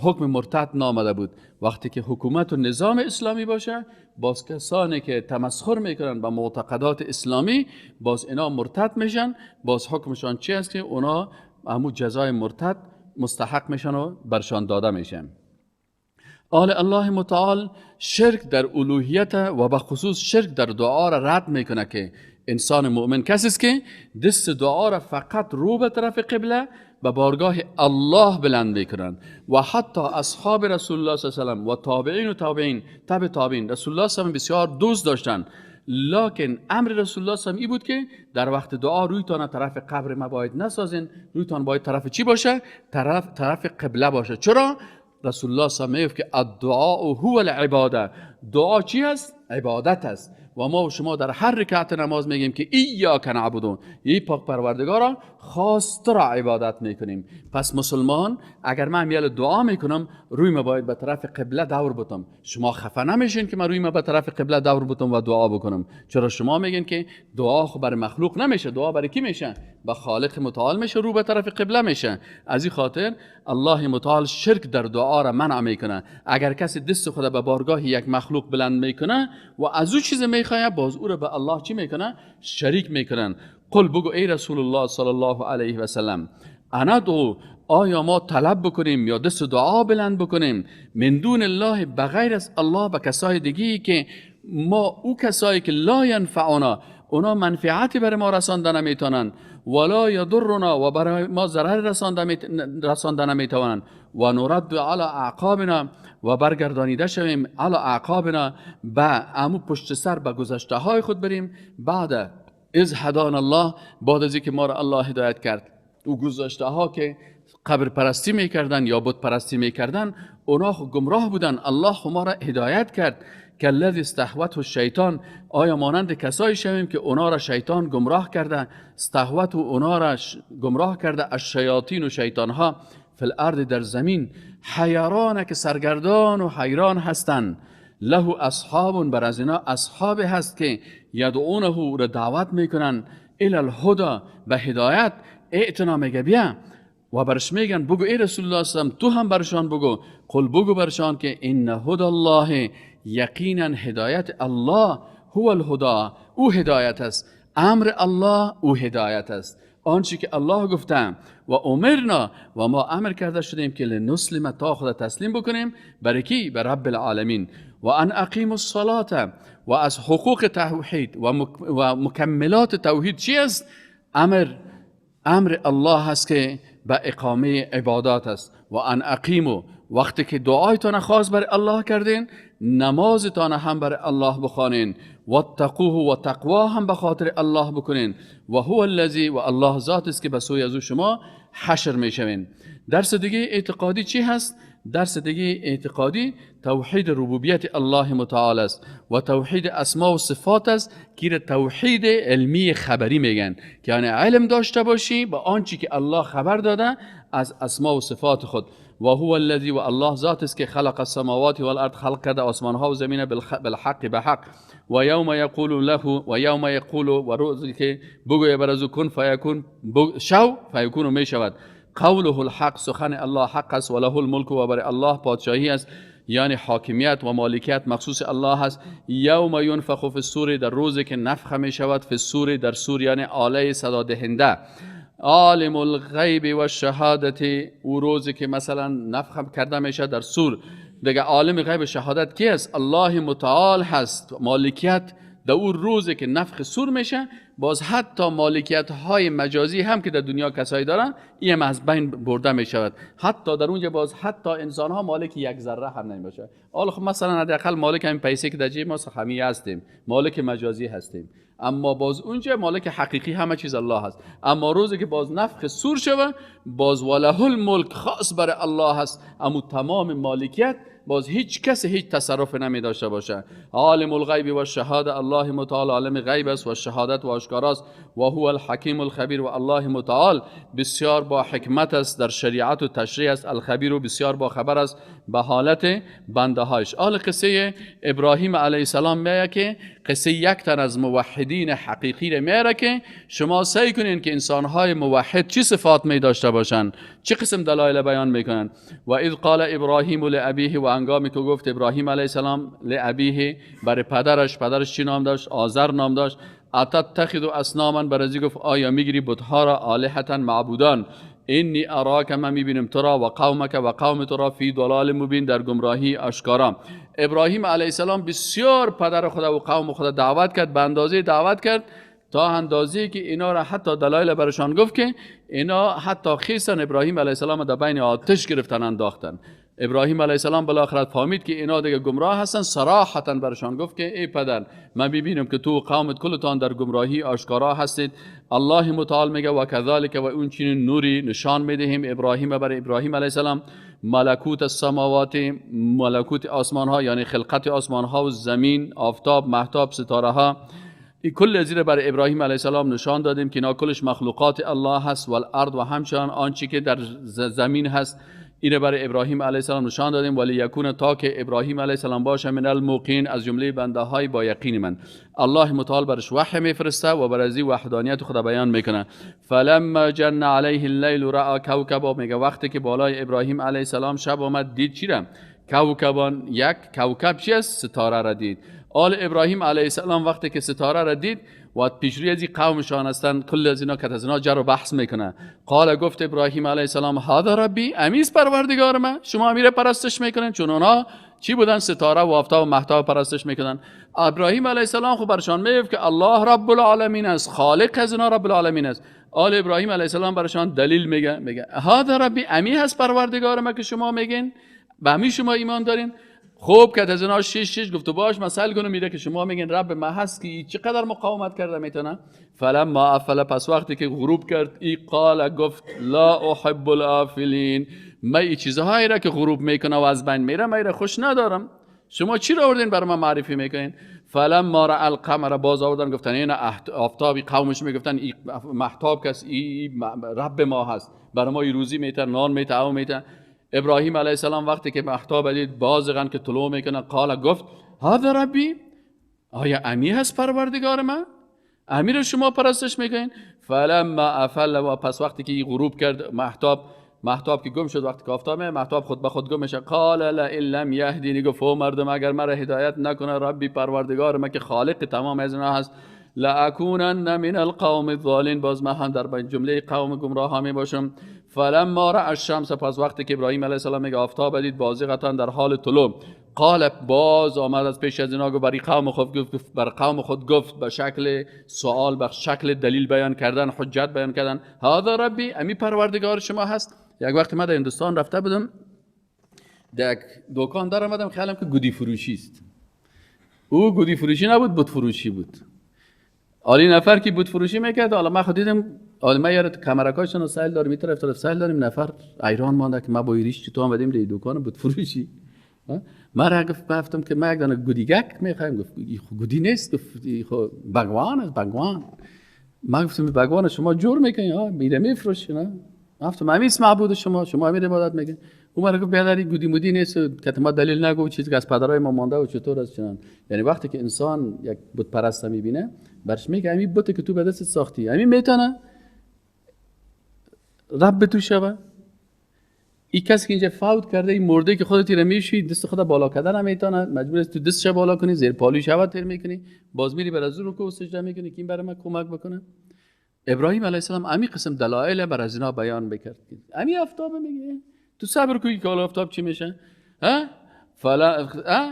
حکم مرتد نامده بود. وقتی که حکومت و نظام اسلامی باشه، باز کسانی که تمسخر میکنن با معتقدات اسلامی، باز اینا مرتد میشن. باز حکمشان چی است؟ که اونا همون جزای مرتد مستحق میشن و برشان داده میشن. آل الله متعال شرک در الوهیت و به خصوص شرک در دعا را رد میکنه که انسان مؤمن کسی است که دست دعا را فقط رو به طرف قبله به بارگاه الله بلند میکنن. و حتی اصحاب رسول الله صلی الله علیه و سلم و تابعین و تابعین تبع تابعین رسول الله صلی الله علیه و بسیار دوست داشتن، لکن امر رسول الله صلی الله علیه و بود که در وقت دعا رویتان طرف قبر ما باید نسازین، رویتان باید طرف چی باشه؟ طرف قبله باشه. چرا؟ رسول الله صلی الله علیه و که الدعاء هو العباده، دعا چی است؟ عبادت است. و ما و شما در هر رکعت نماز میگیم که ایاک نعبدون، ای پاک پروردگارا خاص تو را عبادت میکنیم. پس مسلمان اگر من میال دعا میکنم روی ما باید به طرف قبله دور بتم. شما خفه نمیشین که من روی ما به طرف قبله دور بتم و دعا بکنم. چرا شما میگین که دعا خو بر مخلوق نمیشه، دعا برای کی میشه؟ به خالق متعال میشه، رو به طرف قبله میشه. از این خاطر الله متعال شرک در دعا را منع میکنه. اگر کسی دست خود به بارگاه یک مخلوق بلند میکنه و از او چیز میخواد، باز او را به الله چی میکنه؟ شریک میکنن. قل بگو ای رسول الله صلی الله علیه و سلم، انا دعو، آیا ما طلب بکنیم یا دست دعا بلند بکنیم من دون الله، بغیر از الله، به کسای دیگه که ما او کسایی که لا ینفعونا، اونا منفعتی برای ما رسانده نمیتونن، ولا یضرنا، و برای ما ضرر رسانده نمیتونن، و نرد علی اعقابنا، و برگردانیده شویم علی اعقابنا، به امو پشت سر به گذشته های خود بریم، بعد از هدان الله، بعد از اینکه ما را الله هدایت کرد. او گذشته ها که قبر پرستی میکردن یا بت پرستی میکردن، اونا خو گمراه بودن، الله خو ما را هدایت کرد. که الذی استهوته الشیطان، آیا مانند کسایی شویم که اونا را شیطان گمراه کرده، استهوته اونا را گمراه کرده، الشیاطین و شیطان ها، فی الارض در زمین، حیران که سرگردان و حیران هستند، له اصحاب، بر از اینا اصحاب هست که یدعونه را دعوت میکنن، الی الهدی، به هدایت، ائتنا میگه بیا، و برش میگن بگو ای رسول الله صلی الله علیه و تو هم برشان بگو، قل بگو برشان که ان هدى الله، یقینا هدایت الله، هو الهدی، او هدایت است، امر الله او هدایت است، آنچه که الله گفته. و امرنا، و ما امر کرده شدیم که لنسلم، تا خود تسلیم بکنیم برای کی؟ به رب العالمین. و ان اقیم الصلاة، و از حقوق توحید و مکملات توحید چی است؟ امر الله هست که به اقامه عبادات است. و ان اقیمو، وقتی که دعایتان خاص بر الله کردین، نمازتان هم بر الله بخوانین، و اتقوه، و تقوا هم به خاطر الله بکنین، و هو الذی، و الله ذات است که به سوی از او شما حشر میشوین. درس دیگه اعتقادی چی هست؟ درس دیگه اعتقادی توحید ربوبیت الله متعال است و توحید اسما و صفات است که توحید علمی خبری میگن، که یعنی علم داشته باشی با آنچه که الله خبر داده از اسما و صفات خود. و هو الذی، و الله ذات است که خلق السماوات والارض، خلق کرده آسمان ها و زمین، بالحق، به حق. و یوم یقول له، و یوم یقول، و روزی که بگوی بر از او کن فیکون، شو فیکون می شود. قوله الحق، سخن الله حق است، و له الملک، و بر الله پادشاهی است، یعنی حاکمیت و مالکیت مخصوص الله است. یوم ینفخ فی الصور، در روزی که نفخه می شود، فی الصور، در صور یعنی آله صدا دهنده. عالم الغیب و شهادت، او روزی که مثلا نفخ کرده میشه در صور، دیگه عالم غیب و شهادت کی است؟ الله متعال هست. مالکیت در اون روزی که نفخ صور میشه، باز حتی مالکیت های مجازی هم که در دنیا کسایی دارن، این هم از بین برده میشود. حتی در اونجا باز حتی انسان ها مالک یک ذره هم نمیشه. حالا خب مثلا حداقل مالک همین پیسه که در جیب ما خمیه هستیم، مالک مجازی هستیم، اما باز اونجا مالک حقیقی همه چیز الله هست. اما روزی که باز نفخ صور شود، باز وله الملک خاص بر الله هست، اما تمام مالکیت باز هیچ کس هیچ تصرف نمی داشته باشه. عالم الغیب و شهاده، الله متعال عالم غیب است و شهادت و آشکاراست. و هو الحکیم الخبیر، و الله متعال بسیار با حکمت است در شریعت و تشریع است، الخبیر و بسیار با خبر است به حالت بنده هایش. آل قصه ابراهیم علیه السلام میگه که قصه یک تن از موحدین حقیقی را میاره که شما سعی کنین که انسانهای موحد چی صفات می داشته باشن، چه قسم دلایل بیان میکنن. و اذ قال ابراهیم لابیه، و هنگامی که گفت ابراهیم علیه السلام لابیه، برای پدرش، پدرش چی نام داشت؟ آذر نام داشت. اتتخذ اصناما، برازی گفت آیا میگیری بتها را آلهة معبودان؟ انی اراک، من میبینم تو را، و قومک، و قوم تو را، فی ضلال مبین، در گمراهی آشکارا. ابراهیم علیه السلام بسیار پدر خدا و قوم خدا دعوت کرد، به اندازه دعوت کرد تا اندازه‌ای که اینا را حتی دلایل برشان گفت که اینا حتی خیستن ابراهیم علیه السلام در بین آتش گرفتن انداختن. ابراهیم علیه السلام بالاخره فهمید که اینا دیگه گمراه هستن، صراحتا برشان گفت که ای پدر، من میبینم که تو قومت کلتان در گمراهی آشکارا هستید. الله متعال میگه و کذالک و اون چنین نوری نشان میدهیم ابراهیم برای ابراهیم علیه السلام ملکوت السماوات، ملکوت آسمان ها، یعنی خلقت آسمان ها و زمین، آفتاب، مهتاب، ستاره ها، این کل از برای ابراهیم علیه السلام نشان دادیم که اینا کلش مخلوقات الله هست، و الارض و همچنان آنچه که در زمین هست، اینه برای ابراهیم علیه السلام نشان دادیم. ولی یکون تا که ابراهیم علیه السلام باشه من الموقین، از جمله بنده های با یقین من. الله متعال برش وحی میفرسته و بر از وحدانیت خدا بیان میکنه. فلما جن علیه اللیل رأى کوکبا، میگه وقتی که بالای ابراهیم علیه السلام شب آمد دید چی را؟ کوکبان، یک کوکب چی است؟ ستاره را دید. آل ابراهیم علیه السلام وقتی که ستاره را دید و پیشروی از قومشان هستند، کل از اینا که از اینا جر و بحث میکنه. قال گفت ابراهیم علیه السلام هذا ربی، امیز پروردگار من، شما امیر پرستش میکنن. چون اونا چی بودن؟ ستاره و آفتاب و مهتاب پرستش میکنن. ابراهیم علیه السلام خب برشان میگفت که الله رب العالمین است، خالق از اینا رب العالمین است. آل ابراهیم علیه السلام برشان دلیل میگه، میگه هذا ربی، امی هست پروردگار من که شما میگین، به امی شما ایمان دارین. خوب که از اینا شش گفت باش مسائل کنم، میره که شما میگین رب ما هست که چقدر مقاومت کرده میتونه. فلما افل، پس وقتی که غروب کرد، ای قال گفت لا احب الافلین، من این چیزهایی را که غروب میکنه و از بین میره من را خوش ندارم. شما چی را آوردین بر من معرفی میکنین؟ فلما را القمر، باز آوردن گفتن این آفتابی، قومش میگفتن ای مهتاب کس، ای رب ما هست، بر ما روزی میته، نان میته، او میته. ابراهیم علیه السلام وقتی که مهتاب دید بازغن که طلوع میکنه، قال گفت هذا ربی، آیا امی هست پروردگار من؟ امی رو شما پرستش میکنین؟ فلما افل، و پس وقتی که غروب کرد مهتاب که گم شد، وقتی که آفتاب مهتاب خود به خود گم میشه. قال لئن لم یهدینی، گفت او مردم اگر مرا هدایت نکنه ربی پروردگار من که خالق تمام از اینا هست، لأکونن من القوم الضالین، باز من هم در جمله قوم گمراه ها می باشم. فلما رأى الشمس، پس وقتی که ابراهیم علیه السلام میگه آفتاب دید بازغتان در حال طلوع، قال باز آمد از پیش از اینا گفت برای قوم خود گفت، بر قوم خود گفت به شکل سوال، به شکل دلیل بیان کردن، حجت بیان کردن، هذا ربی، امی پروردگار شما هست. یک وقت من در هندوستان رفته بودم، در دکان در آمدم، خیالم که گودی فروشی است. او گودی فروشی نبود، بت فروشی بود. آلی نفر که بت فروشی میکرد، حالا من خود دیدم، حالا من یارت کمرکاشون سایل دارم، این طرف سایل داریم، نفر ایران مانده که ما با ریش چطور آمدیم در دکان بت فروشی. من را گفتم که من یک دانه گودیگک میخوایم. گفت گودی نیست، گفت خو بگوان است، بگوان. من گفتم بگوان شما جور میکنی ها، میره میفروشی نه؟ گفتم امیس معبود شما، شما امیر عبادت میکنی. اون مرا گفت بیادری گودی مودی نیست، که ما دلیل نگو چیزی که از پدرای ما مانده و چطور است چنان. یعنی وقتی که انسان یک بت پرست میبینه، برش میگه همین بت که تو به دستت ساختی، همین میتونه رب تو شوه. این کسی که اینجا فوت کرده، این مرده که خودت تیر میشی، دست خود بالا کردن نمیتونه، مجبور است تو دستش بالا کنی، زیر پالوی شوه تیر میکنی، باز میری بر از رکوع و سجده میکنی که این برای من کمک بکنه. ابراهیم علیه السلام امی قسم دلایل بر از اینا بیان میکرد. امی آفتاب میگه تو صبر کوی که آفتاب چی میشه؟ ها؟ فلا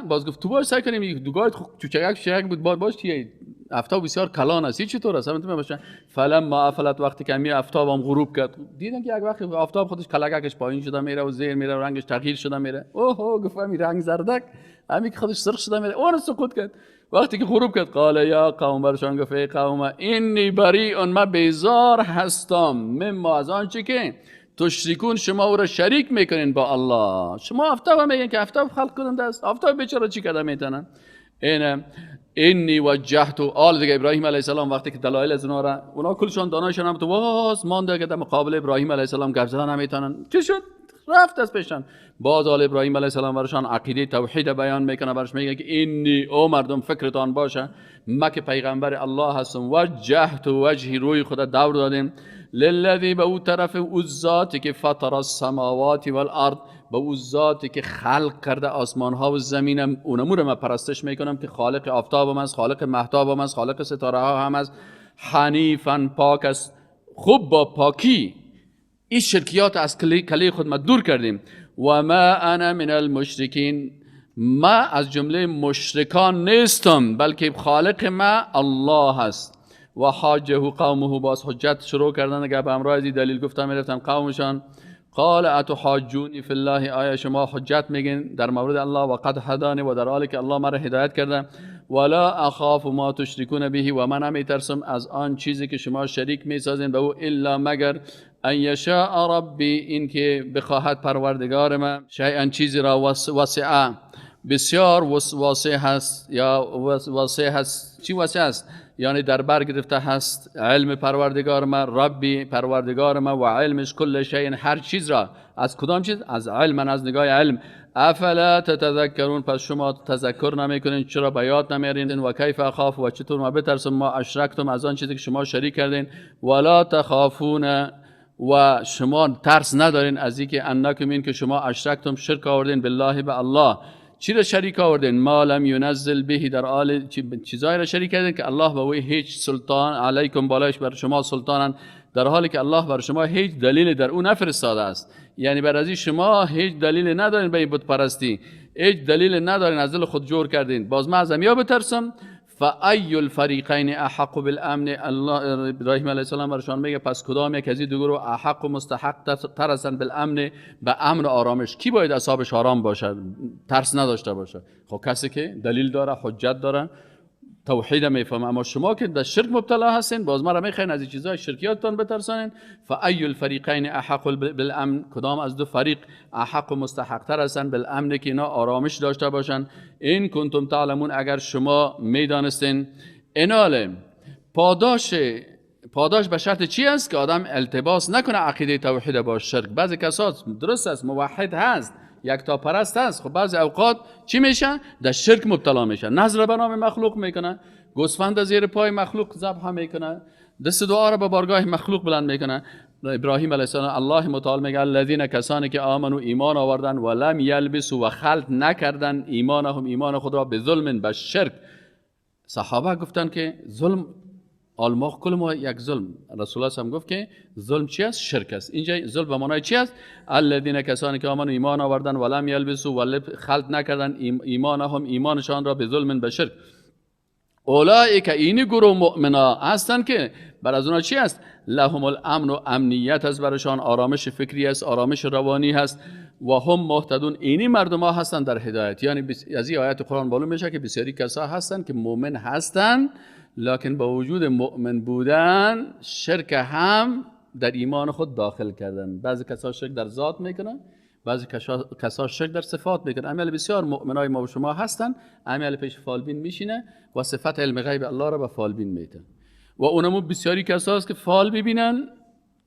باز گفت تو باش سعی کنیم دوگاه چوچک بود، باش چیه آفتاب بسیار کلان است، هیچ چطور است همون باشه. فلما افلت، وقتی که امی آفتاب هم غروب کرد، دیدن که یک وقت آفتاب خودش کلگکش پایین شده میره و زیر میره و رنگش تغییر شده میره. اوه گفت امی رنگ زردک، امی که خودش سرخ شده میره، اون سقوط کرد. وقتی که غروب کرد، قال یا قوم، برشان گفت ای قوم انی بریء، من بیزار هستم، مما از آنچه که تشرکون، شما او را شریک میکنین با الله. شما آفتاب میگن که آفتاب خلق کننده است، آفتاب بیچاره چی کرده میتونه؟ اینه انی وجهت آل دیگه. ابراهیم علیه السلام وقتی که دلایل از اونا را، اونا کلشان دانایشان هم تو واز مانده که در مقابل ابراهیم علیه السلام گپ زدن نمیتونن، چی شد؟ رفت از پیشان. باز آل ابراهیم علیه السلام برشان عقیده توحید بیان میکنه، برش میگه که انی، او مردم فکرتان باشه، ما که پیغمبر الله هستم، وجهت وجهی، روی خدا دور دادیم، للذی، به او طرف او ذاتی که فطر السماوات والارض، به او ذاتی که خلق کرده آسمان ها و زمینم، اونمو رو من پرستش میکنم که خالق آفتابم است، خالق مهتابم است، خالق ستاره ها هم است، حنیفا پاک است. خوب با پاکی این شرکیات از کلی خود ما دور کردیم. و ما انا من المشرکین، ما از جمله مشرکان نیستم، بلکه خالق ما الله است. و حاجه قومه، باز حجت شروع کردن که به همراه از دلیل گفتن میرفتن قومشان. قال اتحاجونی فی الله، آیا شما حجت میگین در مورد الله؟ و قد هدانی، و در حالی که الله مرا هدایت کرده. ولا اخاف ما تشرکون به، و من نمیترسم از آن چیزی که شما شریک میسازین به او، الا مگر ان یشاء ربی، این که بخواهد پروردگار من، شیئا چیزی را وسعه، بسیار واسع هست، یا واسع هست، چی واسع است؟ یعنی در بر گرفته هست علم پروردگار ما، ربی پروردگار ما، و علمش کل شیء، هر چیز را. از کدام چیز؟ از علم، از نگاه علم. افلا تتذکرون، پس شما تذکر نمیکنین، چرا به یاد نمیارین؟ و کیف اخاف، و چطور ما بترسم ما اشرکتم، از آن چیزی که شما شریک کردین. ولا تخافون، و شما ترس ندارین از اینکه انکم، این که شما اشرکتم شرک آوردین، بالله به الله. چی را شریک آوردین؟ ما لم ینزل به، در آل چیزایی را شریک کردین که الله به وی هیچ سلطان علیکم، بالایش بر شما سلطانن، در حالی که الله بر شما هیچ دلیل در او نفرستاده است. یعنی بر از شما هیچ دلیل ندارین به این بت پرستی، هیچ دلیل ندارین، از دل خود جور کردین. باز من از امیا بترسم. فای الفریقین احق بالامن، الله ابراهیم علیه السلام برشان میگه پس کدام یک از این دو گروه احق و مستحق تر هستند بالامن، به امن و آرامش؟ کی باید اصحابش آرام باشه، ترس نداشته باشه؟ خب کسی که دلیل داره، حجت داره، توحید میفهمه. اما شما که در شرک مبتلا هستین، باز ما را میخواین از این چیزای شرکیاتتان بترسانین. فای الفریقین احق بالامن، کدام از دو فریق احق و مستحق تر هستند بالامن، که اینا آرامش داشته باشن؟ این کنتم تعلمون، اگر شما میدانستین. انال پاداش به شرط چی است؟ که آدم التباس نکنه عقیده توحید با شرک. بعضی کسات درست است موحد هست، یکتا پرست هست، خب بعضی اوقات چی میشه؟ در شرک مبتلا میشه، نذر به نام مخلوق میکنه، گوسفند زیر پای مخلوق ذبح میکنه، دست دعا را به بارگاه مخلوق بلند میکنه. ابراهیم علیه السلام الله متعال میگه الذین، کسانی که آمنو ایمان آوردن، و لم یلبسوا، و خلط نکردن، ایمانهم ایمان خود را به ظلم، به شرک. صحابه گفتن که ظلم آلماخ کل ما یک ظلم. رسول الله هم گفت که ظلم چی است؟ شرک است. اینجا ظلم به معنای چی است؟ الذین، کسانی که آمنو ایمان آوردن، ولم یلبسوا، و خلط نکردن، ایمانهم ایمانشان را به ظلم، به شرک. اولئک، اینی گروه مؤمنا هستند که بر از اونها چی است؟ لهم الامن و امنیت است برشان، آرامش فکری است، آرامش روانی هست، و هم مهتدون، اینی مردم ها هستند در هدایت. یعنی از این آیت قرآن معلوم میشه که بسیاری کسا هستند که مؤمن هستند، لکن با وجود مؤمن بودن شرک هم در ایمان خود داخل کردن. بعضی کسا شرک در ذات میکنن، بعضی کسا شرک در صفات میکنن. امیال بسیار مؤمنای ما و شما هستن، امیال پیش فالبین میشینه و صفت علم غیب الله را به فالبین میتن. و اونمو بسیاری کسا هست که فال ببینن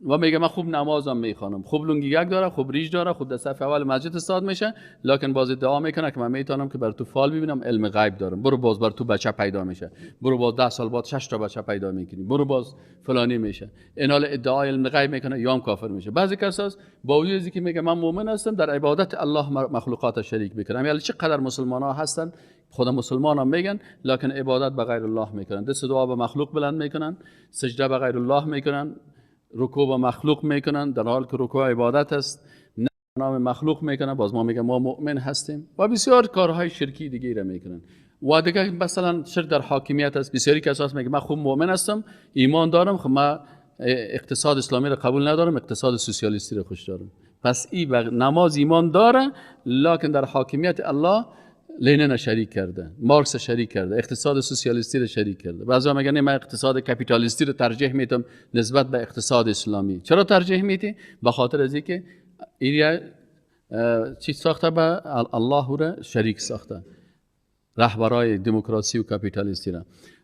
و میگه من خوب نمازم میخوانم، خوب لنگیگک داره، خوب ریش داره، خوب در صف اول مسجد استاد میشه، لکن باز ادعا میکنه که من میتونم که بر تو فال ببینم، علم غیب دارم. برو باز بر تو بچه پیدا میشه، برو باز 10 سال بعد 6 تا بچه پیدا میکنی، برو باز فلانی میشه. این حال ادعای علم غیب میکنه یا هم کافر میشه. بعضی کساس با وجود اینکه میگه من مؤمن هستم، در عبادت الله مخلوقات شریک میکنه. یعنی چقدر مسلمان ها هستن خود مسلمان هم میگن، لکن عبادت به غیر الله میکنن، دست دعا به مخلوق بلند میکنن، سجده به غیر الله میکنن، رکوع به مخلوق میکنن، در حال که رکوع عبادت است، نه نام مخلوق میکنن. باز ما میگم ما مؤمن هستیم و بسیار کارهای شرکی دیگه را میکنن. و دیگه مثلا شرک در حاکمیت است. بسیاری کساس میگه من خوب مؤمن هستم، ایمان دارم، خب من اقتصاد اسلامی را قبول ندارم، اقتصاد سوسیالیستی را خوش دارم. پس این نماز ایمان داره، لکن در حاکمیت الله لنین شریک کرده، مارکس شریک کرده، اقتصاد سوسیالیستی رو شریک کرده. بعضیا میگن من اقتصاد کپیتالیستی رو ترجیح میدم نسبت به اقتصاد اسلامی. چرا ترجیح میدی؟ به خاطر از اینکه این چی ساخته، به الله رو شریک ساخته، رهبرای دموکراسی و کپیتالیستی را.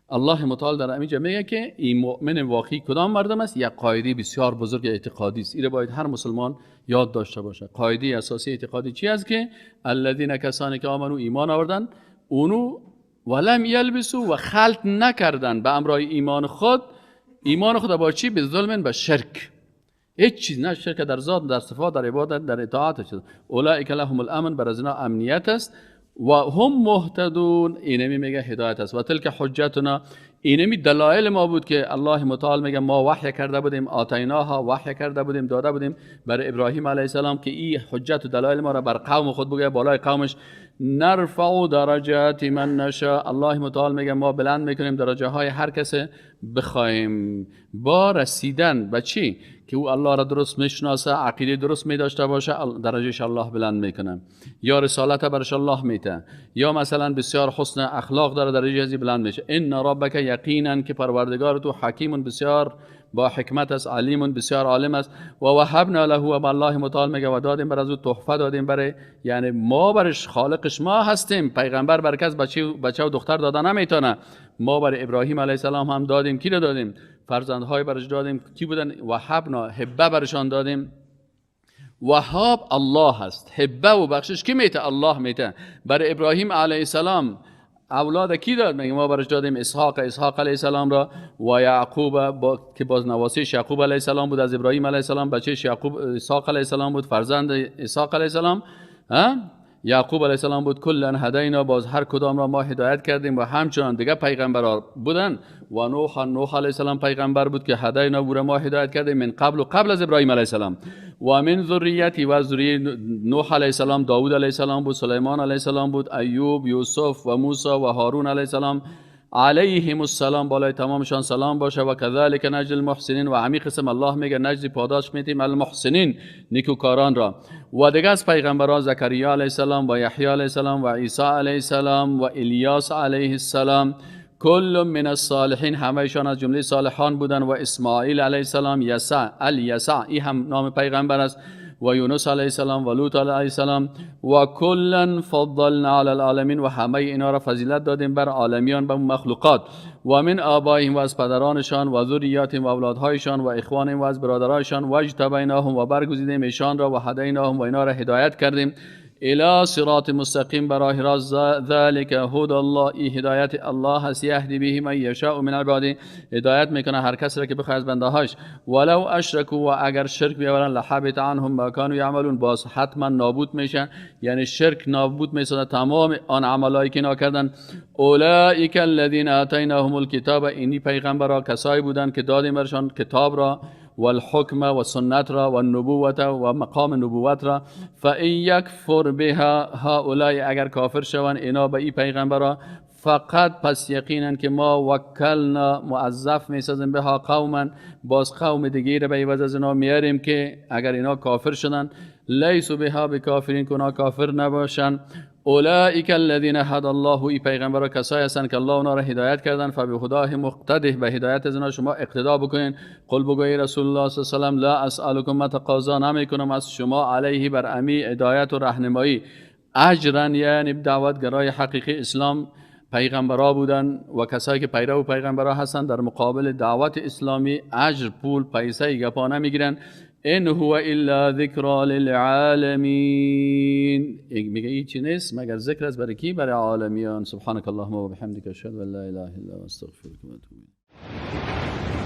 الله متعال در اینجا میگه که این مؤمن واقعی کدام مردم است؟ یک قاعده بسیار بزرگ اعتقادی است، این باید هر مسلمان یاد داشته باشه. قاعده اساسی اعتقادی چی است؟ که الذین، کسانی که آمنو ایمان آوردن، اونو ولم یلبسوا، و خلط نکردن به امرای ایمان خود، ایمان خود با چی؟ به ظلم، به شرک. هیچ چیز، نه شرک در ذات، در صفات، در عبادت، در اطاعت شد. اولئک لهم الامن، بر از اینا امنیت است، و هم مهتدون، اینمی میگه هدایت است. و تلک حجتنا، اینمی دلایل ما بود که الله متعال میگه ما وحی کرده بودیم، آتیناها وحی کرده بودیم، داده بودیم بر ابراهیم علیه السلام که این حجت و دلایل ما را بر قوم خود بگه، بالای قومش. نرفع درجات من نشاء، الله متعال میگه ما بلند میکنیم درجه های هر کس بخوایم با رسیدن به چی؟ که او الله را درست میشناسه، عقیده درست می داشته باشه، درجهش الله بلند میکنه، یا رسالت برش الله میته، یا مثلا بسیار حسن اخلاق داره، درجه ازی بلند میشه. ان ربک یقینا که پروردگار تو حکیم بسیار با حکمت است، علیم بسیار عالم است. و وهبنا له، و الله متعال میگه و دادیم بر از او تحفه دادیم برای، یعنی ما برش خالقش ما هستیم، پیغمبر بر کس بچه و دختر داده نمیتونه، ما بر ابراهیم علیه السلام هم دادیم. کی را دادیم؟ فرزندهای برش دادیم. کی بودن؟ وهبنا، هبه برشان دادیم. وهاب الله هست، هبه و بخشش کی میته؟ الله میته. بر ابراهیم علیه السلام اولاد کی داد؟ میگه ما برش دادیم اسحاق، اسحاق علیه السلام را، و یعقوب که باز نواسیش یعقوب علیه السلام بود، از ابراهیم علیه السلام بچهش یعقوب اسحاق علیه السلام بود، فرزند اسحاق علیه السلام یعقوب علیه السلام بود. کلا هدینا، باز هر کدام را ما هدایت کردیم و همچنان دیگه پیغمبرها بودن. و نوح، نوح علیه السلام پیغمبر بود که هدینا او را ما هدایت کردیم من قبل و قبل از ابراهیم علیه السلام. و من ذریتی، و ذریه نوح علیه السلام داود علیه السلام بود، سلیمان علیه السلام بود، ایوب، یوسف و موسی و هارون علیه السلام علیهم السلام، بالای تمامشان سلام باشه. و کذالک نجزی المحسنین، و همین قسم الله میگه نجزی پاداش میدیم المحسنین، نیکوکاران را. و دیگه از پیغمبران زکریا علیه السلام و یحیی علیه السلام و عیسی علیه السلام و الیاس علیه السلام، کل من الصالحین، همهشان از جمله صالحان بودن. و اسماعیل علیه السلام، یسع، الیسع، این هم نام پیغمبر است، و یونس علیه السلام و لوط علیه السلام. و کلا فضلنا علی العالمین، و همه اینا را فضیلت دادیم بر عالمیان، بر مخلوقات. و من آبائهم، و از پدرانشان، و ذریاتهم، و اولادهایشان، و اخوانهم، و از برادرایشان، و اجتبیناهم، و برگزیدیم ایشان را، و هدیناهم، و اینا را هدایت کردیم الى صراط مستقیم، براه راست. ذلك هدى الله، ای هدایت الله هست، یهدی به من یشاء من عباده، هدایت میکنه هر کس را که بخواد از بنده هاش. ولو اشرکوا، و اگر شرک بیاورن، لحبط عنهم ما كانوا یعملون، باز حتما نابود میشن، یعنی شرک نابود میسازه تمام آن عملایی که اینا کردن. اولئک الذین آتیناهم الکتاب، اینی پیغمبرا کسایی بودن که دادیم برشان کتاب را، والحکم و سنت را، و نبوت و مقام نبوت را. فإن یکفر بها هؤلاء، اگر کافر شوند اینا به این پیغمبرا، فقط پس یقینا که ما وکلنا، موظف میسازیم بها قوما، باز قوم دیگه را به عوض از اینا میاریم که اگر اینا کافر شدن، لیسوا بها بکافرین، که اونا کافر نباشن. اولئک الذین هدى الله، ای پیغمبرا کسایی هستند که الله اونا را هدایت کردن. فبهداه مقتده، به هدایت از اینا شما اقتدا بکنین. قل، بگوی رسول الله صلی الله علیه و سلم، لا اسالکم، ما تقاضا نمیکنم از شما، علیه، بر امی هدایت و راهنمایی، اجرا، یعنی دعوتگرای حقیقی اسلام پیغمبرا بودن و کسایی که پیرو پیغمبرا هستن در مقابل دعوت اسلامی اجر، پول، پیسه گپا نمیگیرن. ان هو الا ذکر للعالمین، میگه این چی نیست مگر ذکر است برای کی؟ برای عالمیان. سبحانك اللهم و بحمدک، اشهد ان لا اله الا انت، استغفرک و اتوب الیک.